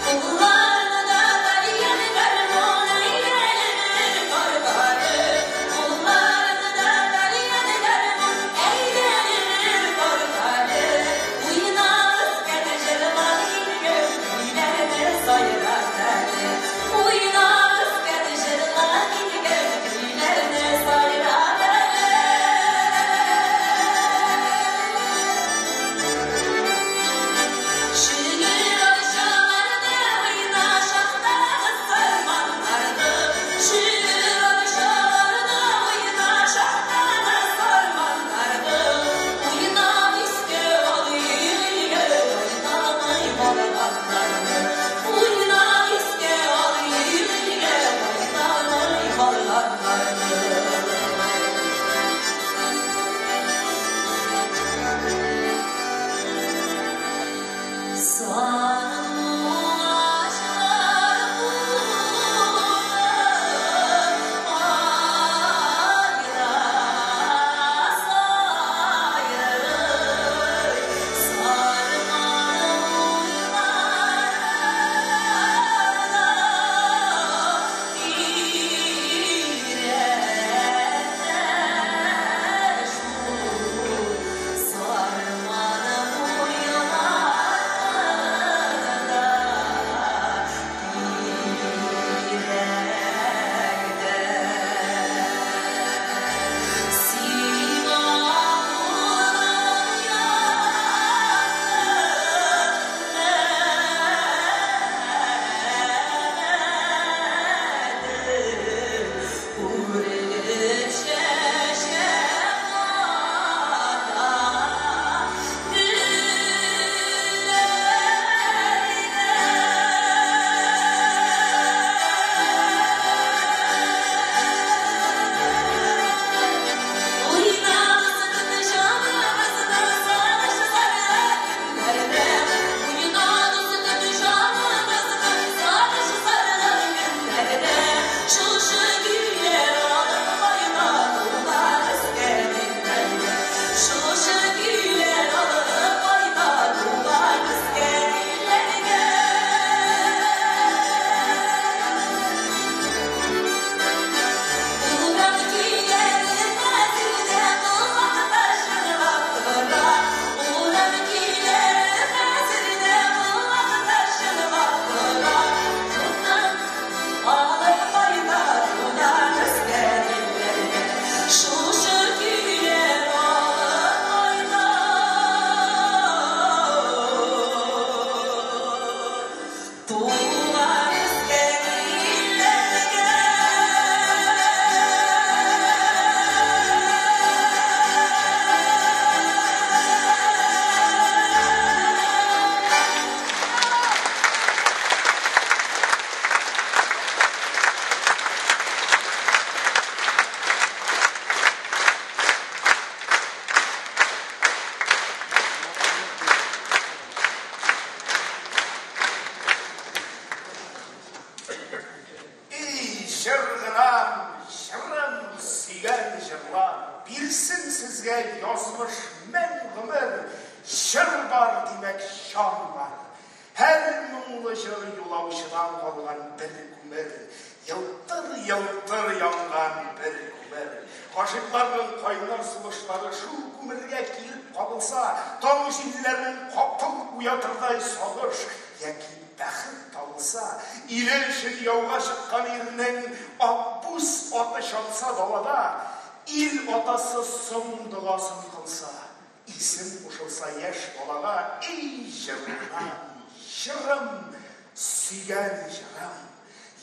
Кулларында тальян гармун әйләнеп тартады. Кулларында тальян гармун әйләнеп тартады. Уйна, үскән, җырла илгем, көйләрне сайрат әле. Уйна, үскән, җырла илгем, көйләрне сайрат әле. Шөгер акчаларны уйна чактагы сарманнарны. Шөгер акчаларны уйна чактагы сарманнарны. Уйнап искә алыйк илгә байтагай барганнарны. Уйнап искә алыйк илгә байтагай барганнарны. Сандугачлар куды айра сайрый, сарман уйларда тирәктә шул, сарман уйларда тирәктә. Сиңа кулым якты үрелеп чәчәк ата гөлләрдә. Уйнагыз җаныбызны сагыш сары көннәрдә. Уйнагыз җаныбызны сагыш сары көннәрдә. Шушы көйләр алып кайта туган үскән илләргә. Шушы көйләр алып кайта туган үскән илләргә. Урам көйләре хәзер колакта чыңлап тора. Урам көйләре хәзер колакта чыңлап тора. Шуннан алып кайта туган үскән илләргә. Шушы көйләр алып кайта туган үскән илләргә. Эй, җыр гынам, җырым, сөйгән җырлар, бирсен сезгә язмыш мең гомер, җыр бар, димәк, җан бар. Һәр моңлы җыр юлаучыдан калган бер күмер, елтыр-елтыр янган бер күмер. Гашыйкларның кайнар сулышлары шул күмергә килеп кагылса, таң җилләрен капыл уятырдай сагыш яки бәхет табылса, иле өчен яуга чыккан ирнең акбүз аты чапса далада, ил атасы соң догасын кылса, Исем кушылса яшь балага, эй, җырым, җырым, сөйгән җырым.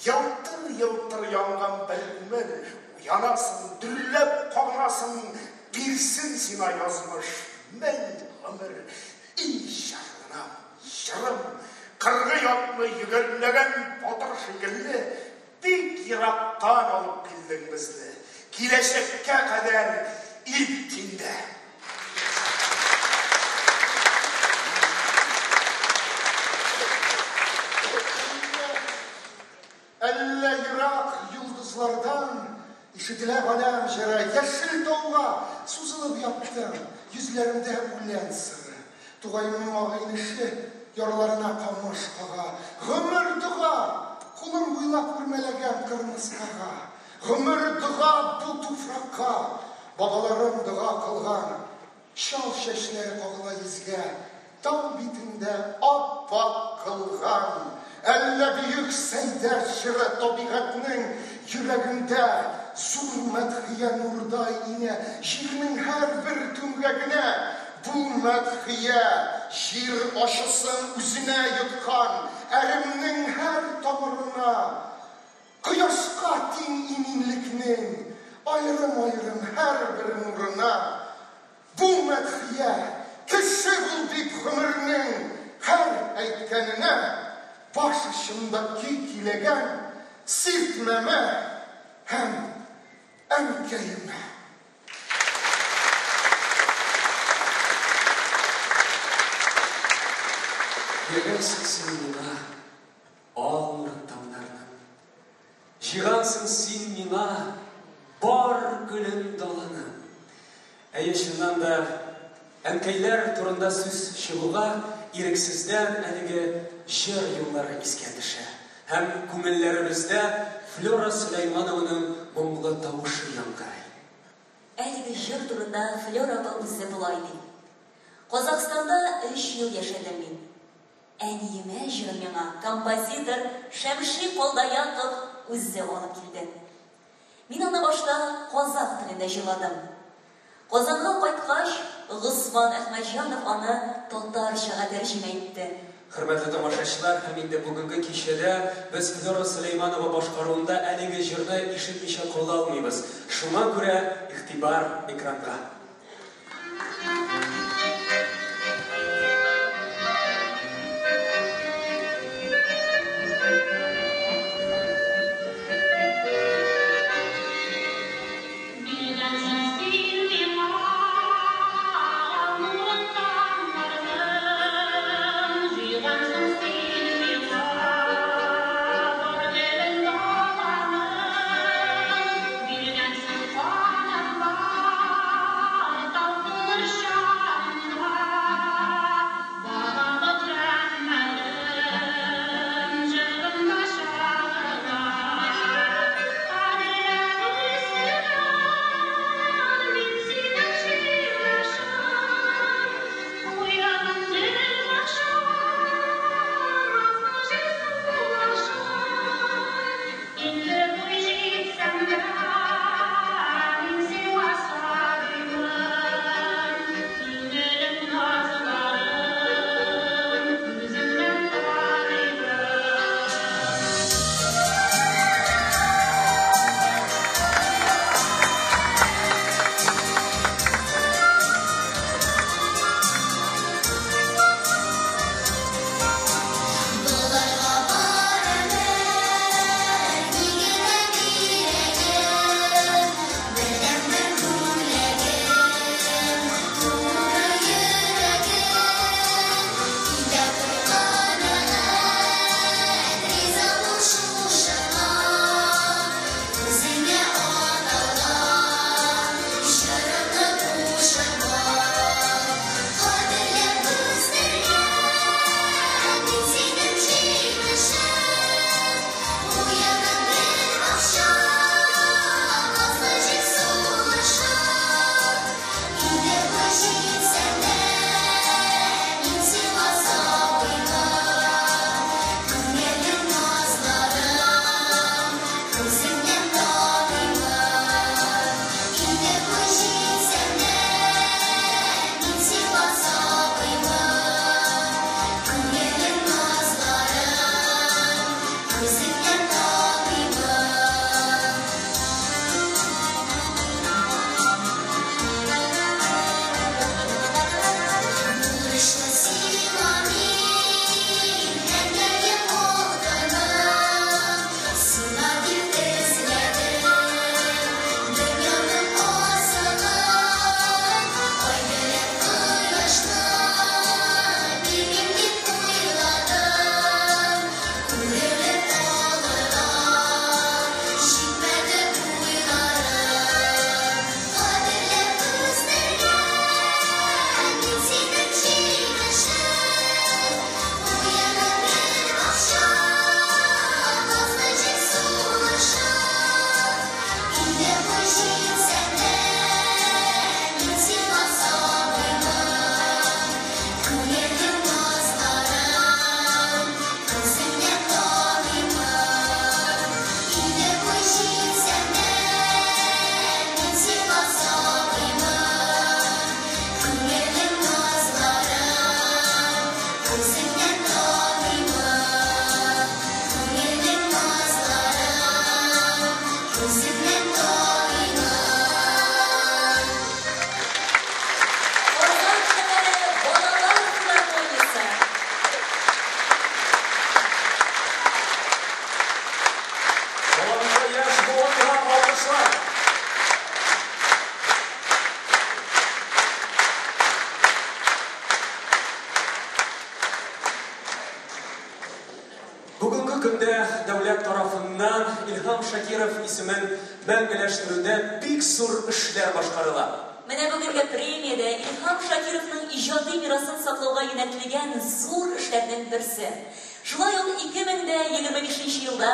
Елтыр-елтыр янган бер күмер, уянасың, дөрләп кабынасың, бирсен сиңа язмыш мең гомер. И җырым, җырым, кыргый атны йөгәнләгән батыр шикелле, бик ерактан алып килдең безне. Киләчәккә кадәр илт инде. Әллә ерак йолдызлардан ишетелә галәм җыры, яшел тауга сузылып яттым, йөзләремдә үлән сыры. Тугаемның агай-инеше ярларына камыш кага. Гомер дога, кулым буйлап үрмәләгән кырмыскага. Гомер дога бу туфракка, бабаларым дога кылган. Чал чәчләре кагыла йөзгә, тау битендә ап-ак кылган. Әллә бөек Сәйдәш җыры табигатьнең йөрәгендә зур мәдхия нурдай инә, җирнең һәрбер түмгәгенә. Бу мәдхия җир ачысын үзенә йоткан әремнең һәр тамырына, кояшка тиң иминлекнең аерым-аерым һәрбер нурына. Бу мәдхия кеше бул дип гомернең һәр әйткәненә, баш очында көй көйләгән сиртмәмә һәм әнкәемә. Биргәнсең син миңа ал нурын таңнарның. Җыйгансың син миңа бар гөлен даланың. Әйе, чыннан да, әнкәйләр турында сүз чыгуга ирексездән әлеге җыр юллары искә төшә. Һәм күңелләребездә Флера Сөләйманованың моңлы тавышы яңгырый. Әлеге җыр турында Флера апа үзе болай ди. Казахстанда өч ел яшәдем мин. Әниемә җырын миңа композитор Шәмши Колдаяков үзе алып килде. Мин аны башта казах телендә җырладым. Казанга кайткач, Госман Әхмәтҗанов аны татарчага тәрҗемә итте. Хөрмәтле тамашачылар, һәм инде бүгенге кичәдә без Флера Сөләйманова башкаруында әлеге җырны ишетмичә кала алмыйбыз. Шуңа күрә игътибар экранга. дәүләт тарафыннан Илһам Шакиров исемен мәңгеләштерүдә бик зур эшләр башкарыла. Менә бүгенге премия дә Илһам Шакировның иҗади мирасын саклауга юнәлтелгән зур эшләрнең берсе. Шулай ук 2025 елда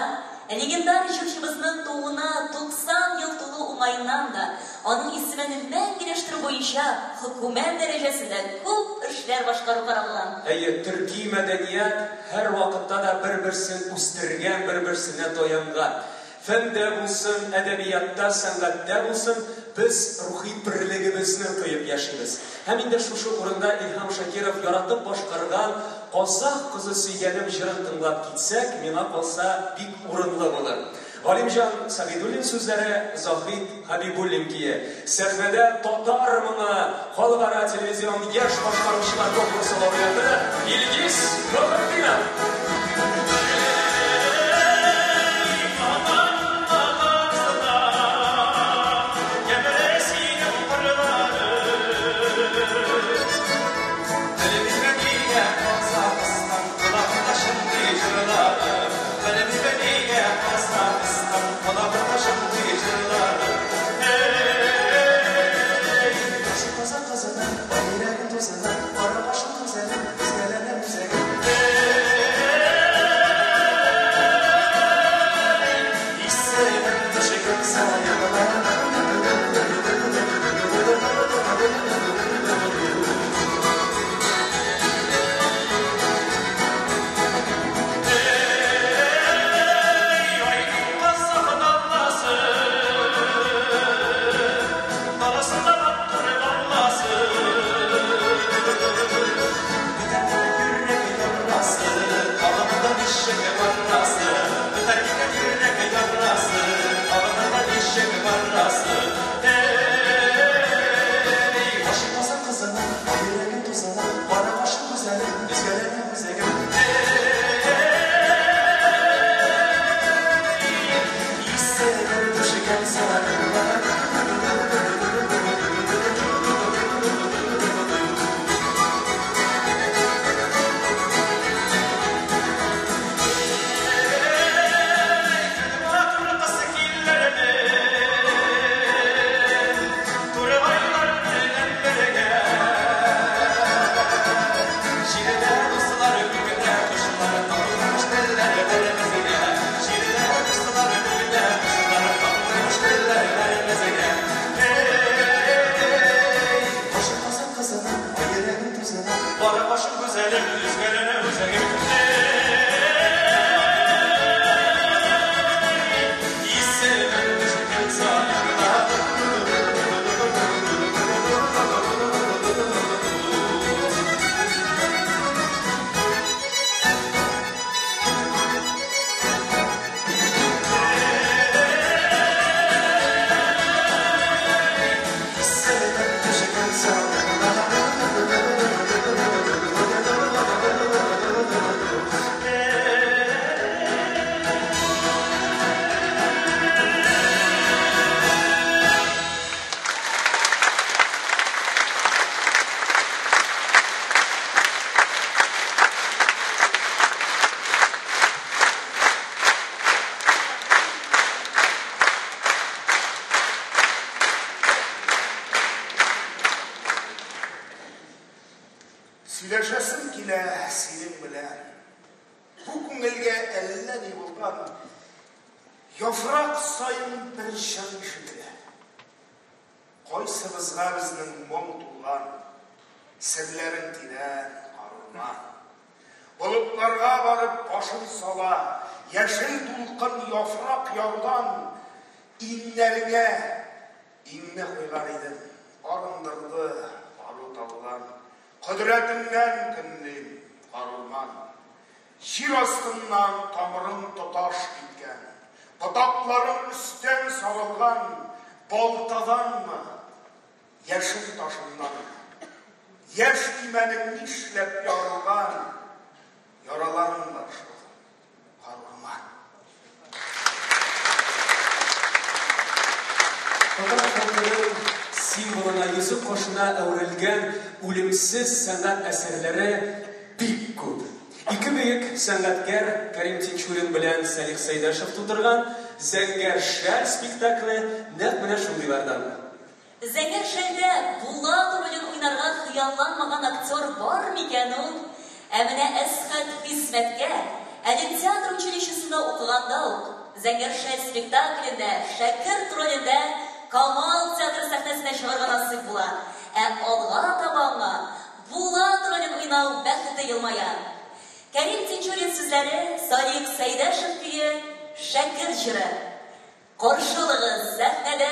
легендар җырчыбызның тууына 90 ел тулу уңаеннан да аның исемен мәңгеләштерү буенча хөкүмәт дәрәҗәсендә күп эшләр башкару каралган. Әйе, төрки мәдәният һәрвакытта да бер-берсен үстергән, бер-берсенә таянган. Фәндә булсын, әдәбиятта, сәнгатьтә булсын, без рухи берлегебезне тоеп яшибез. Һәм инде шушы урында Илһам Шакиров яратып башкарган Казах кызы сөйгәнем җырын тыңлап китсәк, миңа калса, бик урынлы булыр. Галимҗан Сәгыйдуллин сүзләре, Заһид Хәбибуллин көе. Сәхнәдә Татар моңы халыкара телевизион яшь башкаручылар конкурсы лауреаты Илгиз Мөхетдинов. Сөйләшәсем килә синең белән. Бу күңелгә әллә ни булган. Яфрак саен бер җыр ишетелә. Кайсыбызга безнең моң тулган, серләрең тирән, карурман. Болытларга барып башын сала, яшел дулкын яфрак ярдан иңнәреңә иңне куйган идем, арындырды ару талдан. Кодрәтеңнән көнлим, карурман. Җир астыннан тамырың тоташ киткән, ботакларың өстән сарылган, балтаданмы, яшен ташыннанмы? Яшь имәнең нишләп ярылган, яраларың бар шул, карурман. Татар халкының символына, йөзек кашына әверелгән үлемсез сәнгать әсәрләре бик күп. Ике бөек сәнгатькәр Кәрим Тинчурин белән Сәлих Сәйдәшев тудырган Зәңгәр шәл спектакле нәкъ менә шундыйлардан. Зәңгәр шәлдә Булат ролен уйнарга хыялланмаган актер бар микән ул? Ә менә Әсхәт Хисмәткә, әле театр училищесында укыганда ук, Зәңгәр шәл спектаклендә шәкерт ролендә Камал театры сәхнәсенә чыгарга насыйп була. Ә алга таба аңа Булат ролен уйнау бәхете елмая. Кәрим Тинчурин сүзләре, Салих Сәйдәшев көе, Шәкерт җыры. Каршылыгыз сәхнәдә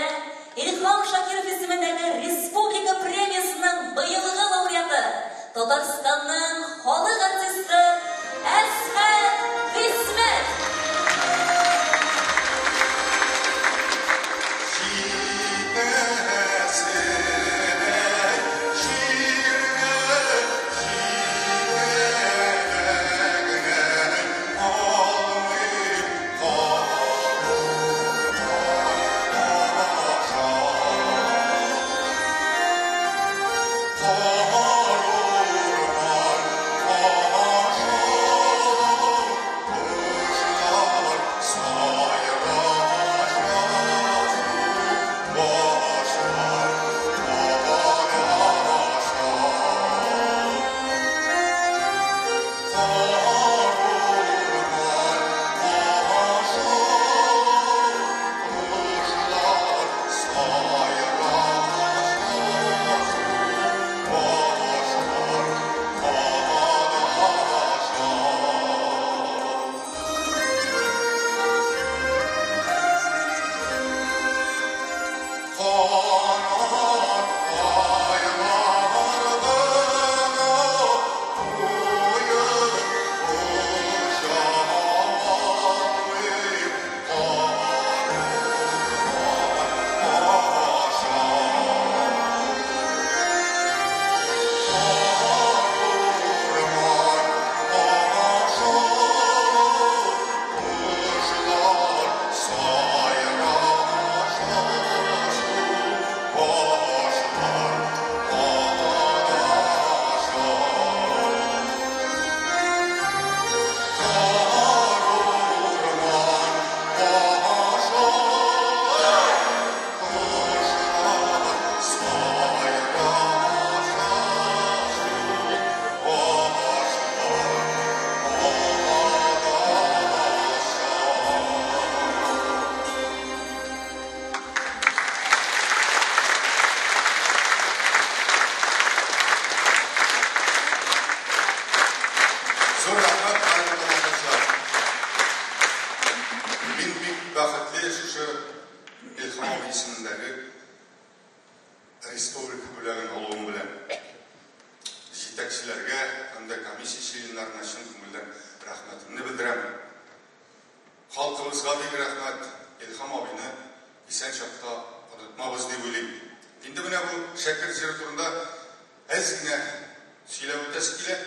Илһам Шакиров исемендәге республика премиясенең быелгы лауреаты, Татарстанның халык артисты Әсхәт Хисмәт! Зур рәхмәт, хөрмәтле тамашачылар. Мин бик бәхетле шушы Илһам абый исемендәге республика бүләген алуым белән. Җитәкчеләргә һәм дә комиссия членнарына чын күңелдән рәхмәтемне белдерәм. Халкыбызга бик рәхмәт. Илһам абыйны исән чакта онытмабыз дип уйлыйм. Инде менә бу Шәкерт җыры турында әз генә сөйләп үтәсе килә.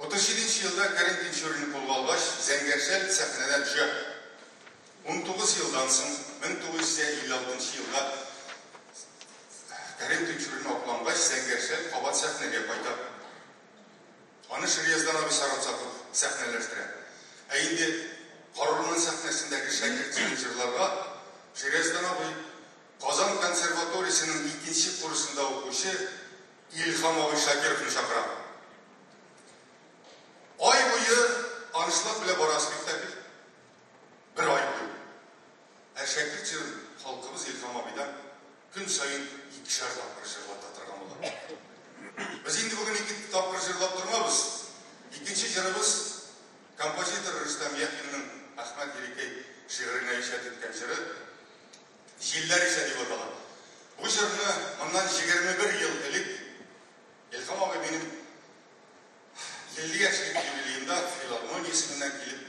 37 нче елда Кәрим Тинчурин кулга алгач, Зәңгәр шәл сәхнәдән төшә. 19 елдан соң, 1956 нчы елда Кәрим Тинчурин аклангач, Зәңгәр шәл кабат сәхнәгә кайта. Аны Ширияздан абый Сарымсаков сәхнәләштерә. Ә инде Карурман сәхнәсендәге Шәкерт җырын җырларга Ширияздан абый Казан консерваториясенең икенче курсында укучы Илһам абый Шакировны чакыра. Ай буе аншлаг белән бара спектакль. Бер ай буе. Ә Шакир җырын халкыбыз Илһам абыйдан көн саен икешәр тапкыр җырлата торган була. Без инде бүген ике тапкыр җырлап тормабыз. Икенче җырыбыз композитор Рөстәм Яхинның Әхмәт Ерикәй шигыренә иҗат иткән җыры Җилләр исә дип атала. Бу җырны моннан 21 ел элек Илһам абый минем 50 яшьлек юбилеемда филармония исеменнән килеп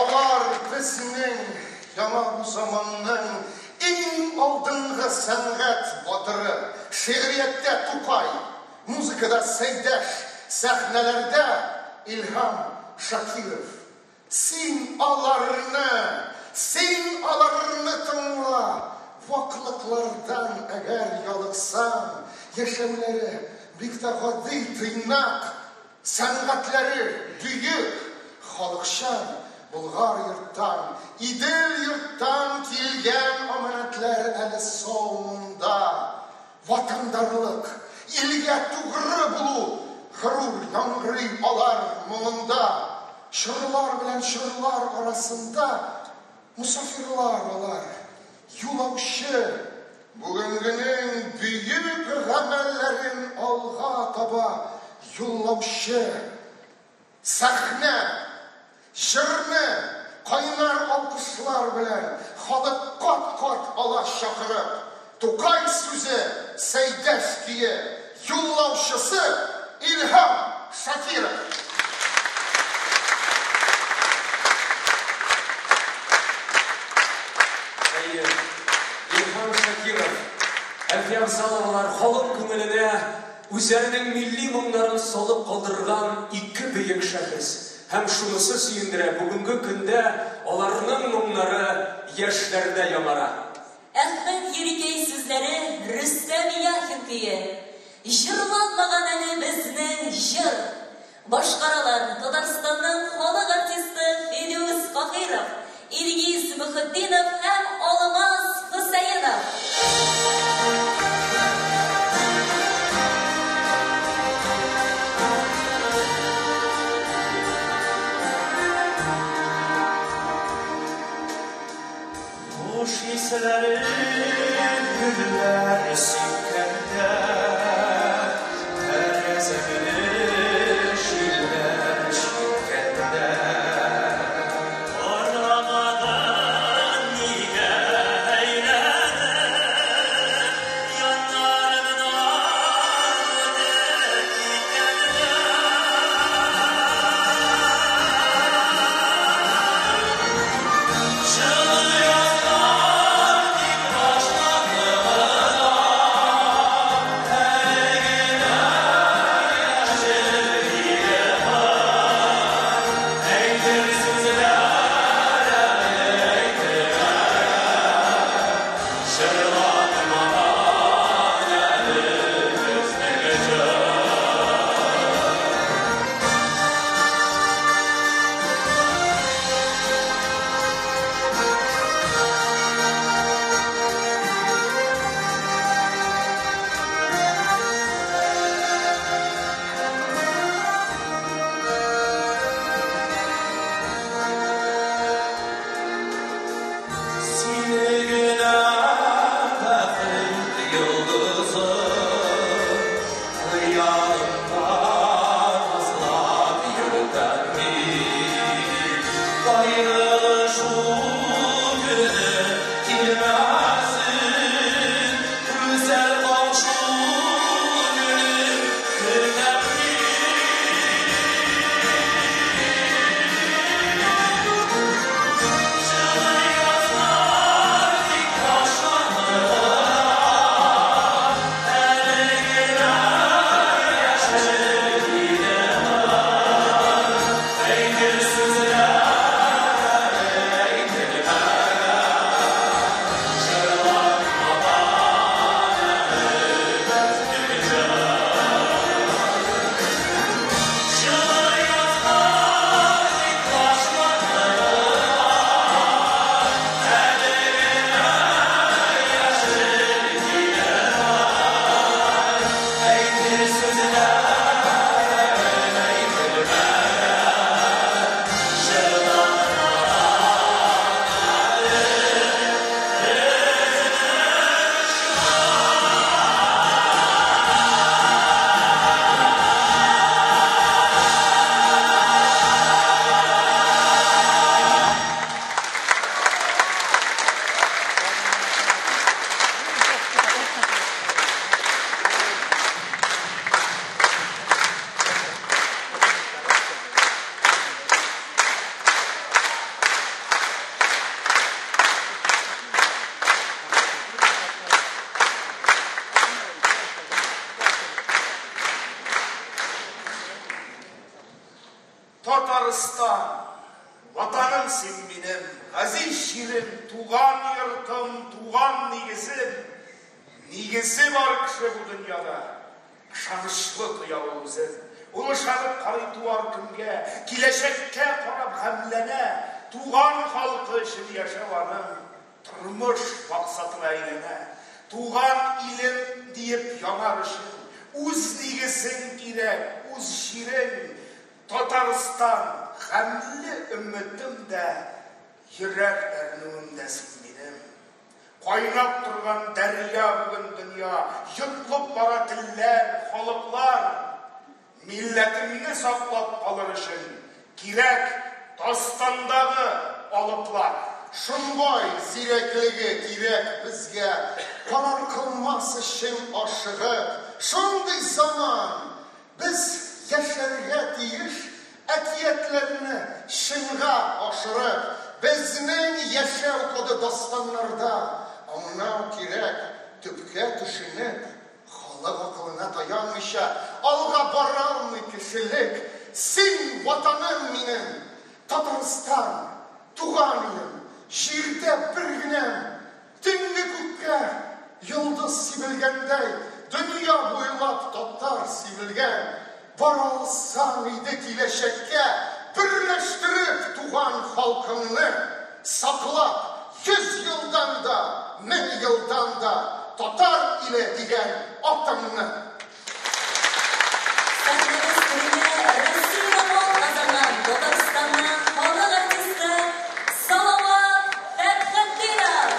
Алар безнең яңа бу заманның иң алдынгы сәнгать батыры. Шигърияттә Тукай, музыкада Сәйдәш, сәхнәләрдә Илһам Шакиров. Син аларны, син аларны тыңла. Ваклыклардан әгәр ялыксаң, яшәүләре бик тә гади, тыйнак, сәнгатьләре бөек, халыкчан, Болгар йорттан, Идел йорттан килгән аманәтләр әле сау монда. Ватандарлык, илгә тугры булу горур яңгырый алар моңында. Чорлар белән чорлар арасында мосафирлар алар, юлаучы, бүгенгенең бөек гамәлләрен алга таба юллаучы. Сәхнә, җырны кайнар алкышлар белән халык кат-кат ала чакырып. Тукай сүзе, Сәйдәш көе, юллаучысы Илһам Шакиров. Әйе, Илһам Шакиров, Әлфия Авзаловалар халык күңеленә үзләренең милли моңнарын салып калдырган ике бөек шәхес. Һәм шунысы сөендерә, бүгенге көндә аларның моңнары яшьләрдә яңара. Әхмәт Ерикәй сүзләре, Рөстәм Яхин көе. Җырланмаган әле безнең җыр. Башкаралар Татарстанның халык артисты Филүс Каһиров, Илгиз Мөхетдинов һәм Алмаз Хөсәенов. Хуш исләрен гөлләр сипкәндә, Тәрәзәңне җилләр чирткәндә. Карамадың нигә әйләнеп, Яннарымнан үтеп киткәндә. Җылы язлар дип Татарстан, Ватаным син минем, газиз җирем, туган йортым, туган нигезем. Нигезе бар кеше бу дөньяда, ышанычлы тоя ул үзен. Ул ышанып карый туар көнгә, киләчәккә карап гамьләнә. Туган халкы өчен яшәү аның тормыш максатына әйләнә. Туган илем диеп янар өчен, үз нигезең кирәк, үз җирең. Татарстан, гамьле өметем дә, йөрәк әрнүем дә син минем. Кайнап торган дәрья бүген дөнья, йотлып бара телләр, халыклар. Милләтеңне саклап калыр өчен кирәк дастандагы алыплар. Шомбай зирәклеге кирәк безгә, Карар кылмас өчен ашыгып. Шундый заман, Без яшәргә тиеш әкиятләрне чынга ашырып. Безнең яшәү коды дастаннарда. Аңлау кирәк, төпкә төшенеп, халык акылына таянмыйча, алга баралмый кешелек. Син, Ватаным минем, Татарстан, туган илем, җирдә бер генәм. Төнге күккә йолдыз сибелгәндәй, Дөнья буйлап татар сибелгән. Бара алсаң иде киләчәккә, Берләштереп туган халкыңны, Саклап, 100 елдан да, 1000 елдан да Татар иле дигән атыңны. Сәхнәбез түренә Россиядә дан казанган Татарстанның халык артисты Салават Фәтхетдинов!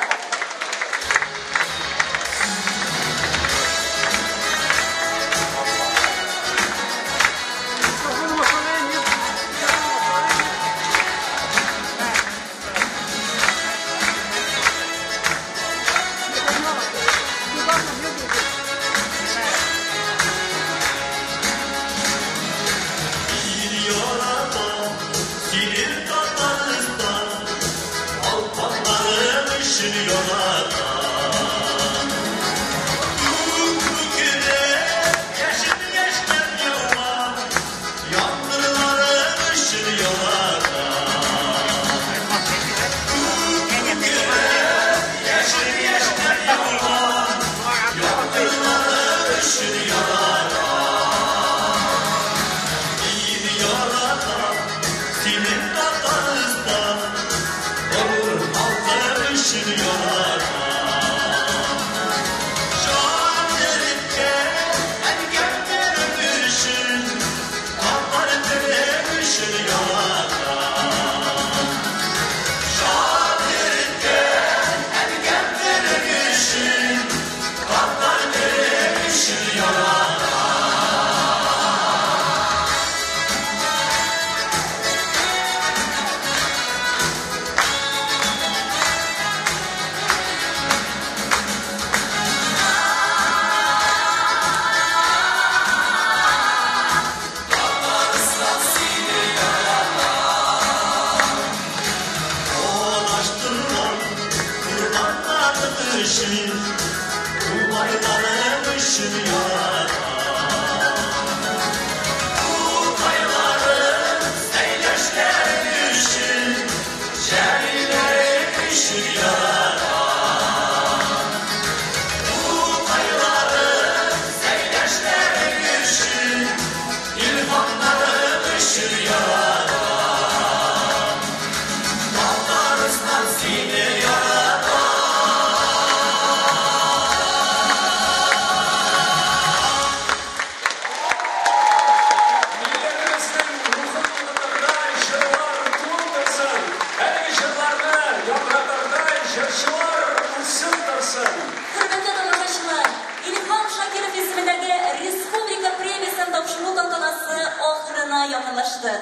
Милләтебезнең рухын ныгытырдай җырлар туып торсын, әлеге җырларны яңгыратырдай җырчылар үсеп торсын. Хөрмәтле тамашачылар, Илһам Шакиров исемендәге республика премиясен тапшыру тантанасы ахырына якынлашты.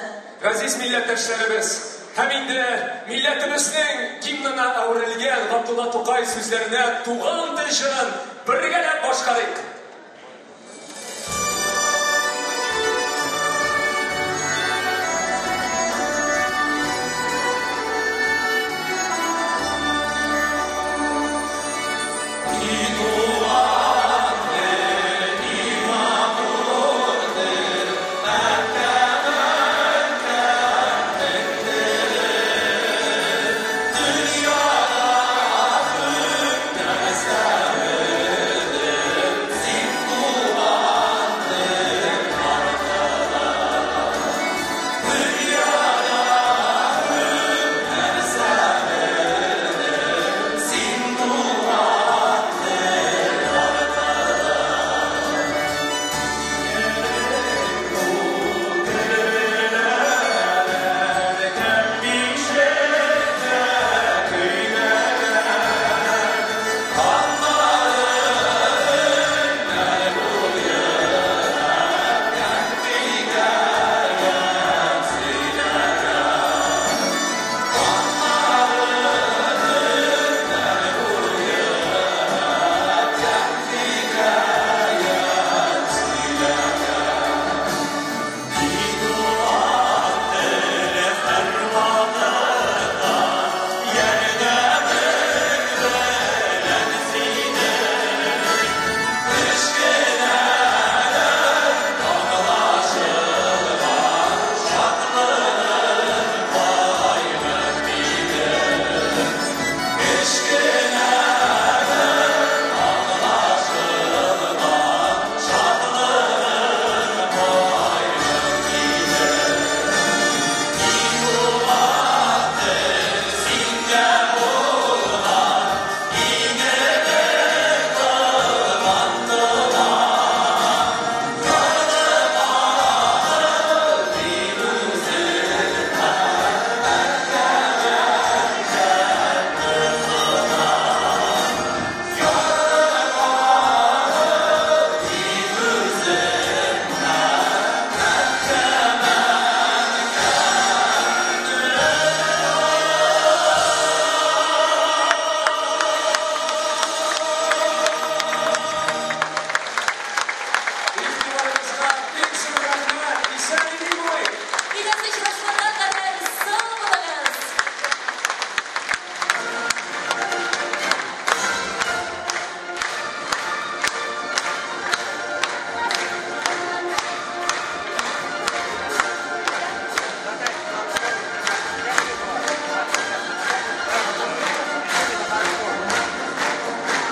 Газиз милләттәшләребез, һәм инде милләтебезнең гимнына әверелгән Габдулла Тукай сүзләренә Туган тел җырын бергәләп башкарыйк.